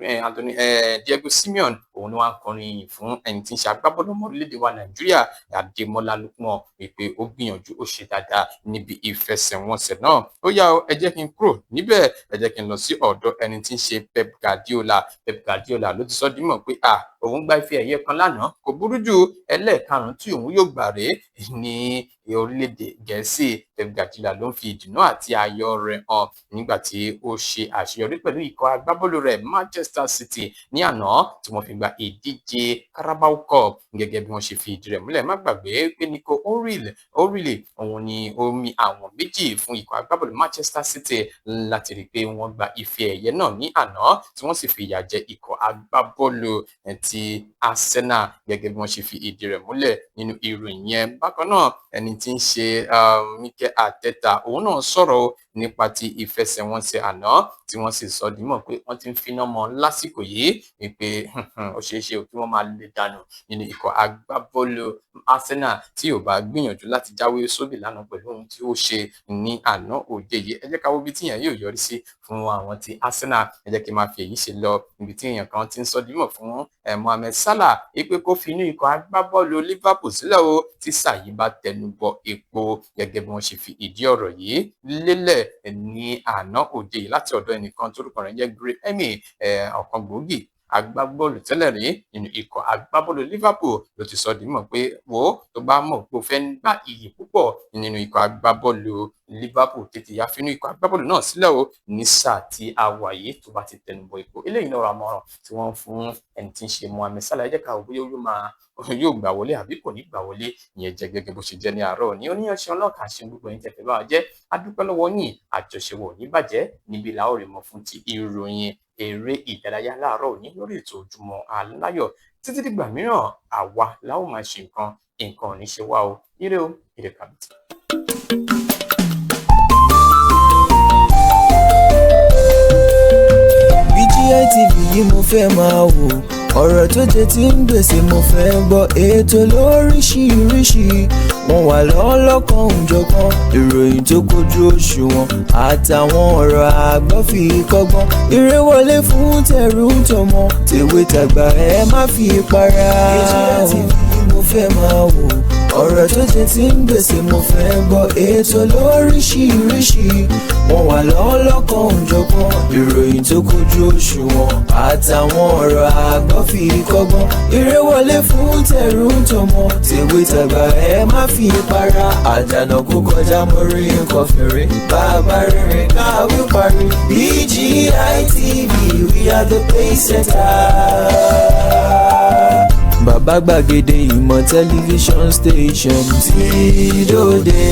Diego Simeone òun ni wọ́n á kọrin yìn fún ẹni tí ń ṣe agbábọ́ọ̀lù ọmọ orílẹ̀-èdè wa Nàìjíríà Adémọ́lá Lookman, wípé ó gbìyànjú, ó ṣe dáadáa níbi ìfẹsẹ̀wọnsẹ̀ náà. Ó yá, ẹ jẹ́ kí n kúrò níbẹ̀, ẹ jẹ́ kí n lọ sí ọ̀dọ̀ ẹni tí ń ṣe Pep Guardiola. Pep Guardiola ló ti sọ dímọ̀ pé à òun gba ife ẹ̀yẹ kan lánàá, kò burú jù, ẹlẹ́ẹ̀karùn-ún tí òun yóò gbà rèé ní orílẹ̀-èdè Gẹ̀ẹ́sì. Pep Guardiola ló ń fi ìdùnnú àti ayọ̀ rẹ̀ hàn nígbà tí ó ṣe àṣeyọrí pẹ̀lú ikọ̀ agbábọ́ọ̀lù rẹ̀ Manchester City ní àná tí wọ́n fi gba ìdíje Carabao Cup, gẹ́gẹ́ bí wọ́n ṣe fi ìdí rẹ̀ múlẹ̀. Má gbàgbé pé Nico O'Reilly òun ni ó mi àwọn 2 fún ikọ̀ agbábọ́ọ̀lù Manchester City láti rí i pé wọ́n gba ife ẹ̀yẹ náà ní àná, tí wọ́n sì fi ìyà jẹ ikọ̀ agbábọ́ọ̀lù ti Arsenal, gẹ́gẹ́ bí wọ́n ṣe fi ìdí rẹ̀ múlẹ̀ nínú ìròyìn yẹn. Bákan náà, ẹni tí ń ṣe Mikel Arteta òun náà sọ̀rọ̀ nípa ti ìfẹsẹ̀wọnsẹ̀ àná, tí wọ́n sì sọ dímọ̀ pé wọ́n ti ń finá mọ́ lásìkò yìí, wípé ó ṣeé ṣe kí wọ́n máa lè dànù nínú ikọ̀ agbábọ́ọ̀lù Arsenal tí ò bá gbìyànjú láti jáwé sóbì lánàá pẹ̀lú ohun tí ó ṣe ní àná òde yìí. Ẹ jẹ́ ká wo ibi tí yẹn yóò yọrí sí fún àwọn ti Arsenal. Ẹ jẹ́ kí n máa fi èyí ṣe lọ ibi tí èèyàn kan ti ń sọ dímọ̀ fún Mohamed Salah wípé kó fi inú ikọ̀ agbábọ́ọ̀lù Liverpool sílẹ̀ o tí sáà yìí bá tẹnu bọ epo, gẹ́gẹ́ bí wọ́n ṣe fi ìdí ọ̀rọ̀ yìí lélẹ̀ ní àná òde yìí láti ọ̀dọ̀ ẹnìkan torúkọ rẹ̀ jẹ́ Graham, ọ̀kan gbòógì agbábọ́ọ̀lù tẹ́lẹ̀ rí nínú ikọ̀ agbábọ́ọ̀lù Liverpool, ló ti sọ di mọ̀ pé wo tó bá mọ̀ pé o fẹ́ gba iyì púpọ̀ nínú ikọ̀ agbábọ́ọ̀lù Liverpool, tètè yá fínú ikọ̀ agbábọ́ọ̀lù náà sílẹ̀ o ní sáà tí a wà yìí tó bá ti tẹnubọ ipò. Eléyìí náà àmọ̀ràn tí wọ́n fún ẹni tí ń ṣe Mohamed Salah. Ẹ jẹ́ ká wò bóyá yóò gbà wọlé àbí kò ní gbà wọlé. Ìyẹn jẹ́ gẹ́gẹ́ bó ṣe jẹ́ ní àárọ̀ ní oníyanṣẹ́ ọlọ́kà ṣe gbogbo ẹ̀yin tẹ̀fẹ́ bá wa jẹ́. Adúpẹ́ lọ́wọ́ yín, àjọṣewọ̀ ní bàjẹ́. Níbi làá ò rí mọ́ fún ti ìròyìn eré ìdárayá láàárọ̀ òní lórí ètò Ojúmọ́ Aláyọ̀. Títí dìgbà mìíràn, àwa la ó máa ṣe nǹkan, nǹkan ò ní ṣe wá o. Ire o, ire kàbìtì. BGI TV yìí mo fẹ́ máa wò, ọ̀rọ̀ tó jẹ tí ń gbèsè mo fẹ́ gbọ́, ètò lóríṣiríṣi, wọ́n wà lọ́lọ́kan òjọ̀kan, ìròyìn tó kojú òṣùwọ̀n àtàwọn ọ̀rọ̀ àgbọ́ fi kọ́gbọ́n, eré wọlé fún tẹ̀rù tọmọ, tèwe tàgbà ẹ má fi para. BGI TV yìí mo fẹ́ máa wò, ọ̀rọ̀ tó jẹ tí ń gbèsè mo fẹ́ gbọ́, ètò lóríṣiríṣi, wọ́n wà lọ́lọ́kan òjọ̀kan, ìròyìn tó kojú òṣùwọ̀n àtàwọn ọ̀rọ̀ àgbọ́ fi kọ́gbọ́n, eré wọlé fún tẹ̀rù tọmọ, tèwe tàgbà ẹ má fi para. Àjànà kó kọjá mo rí nǹkan fèrè, bàbá rere káwí parí. BGI TV, we are the pace setter. Bàbá gbàgede ìmọ̀ tẹlifíṣọ̀n station tí dòde.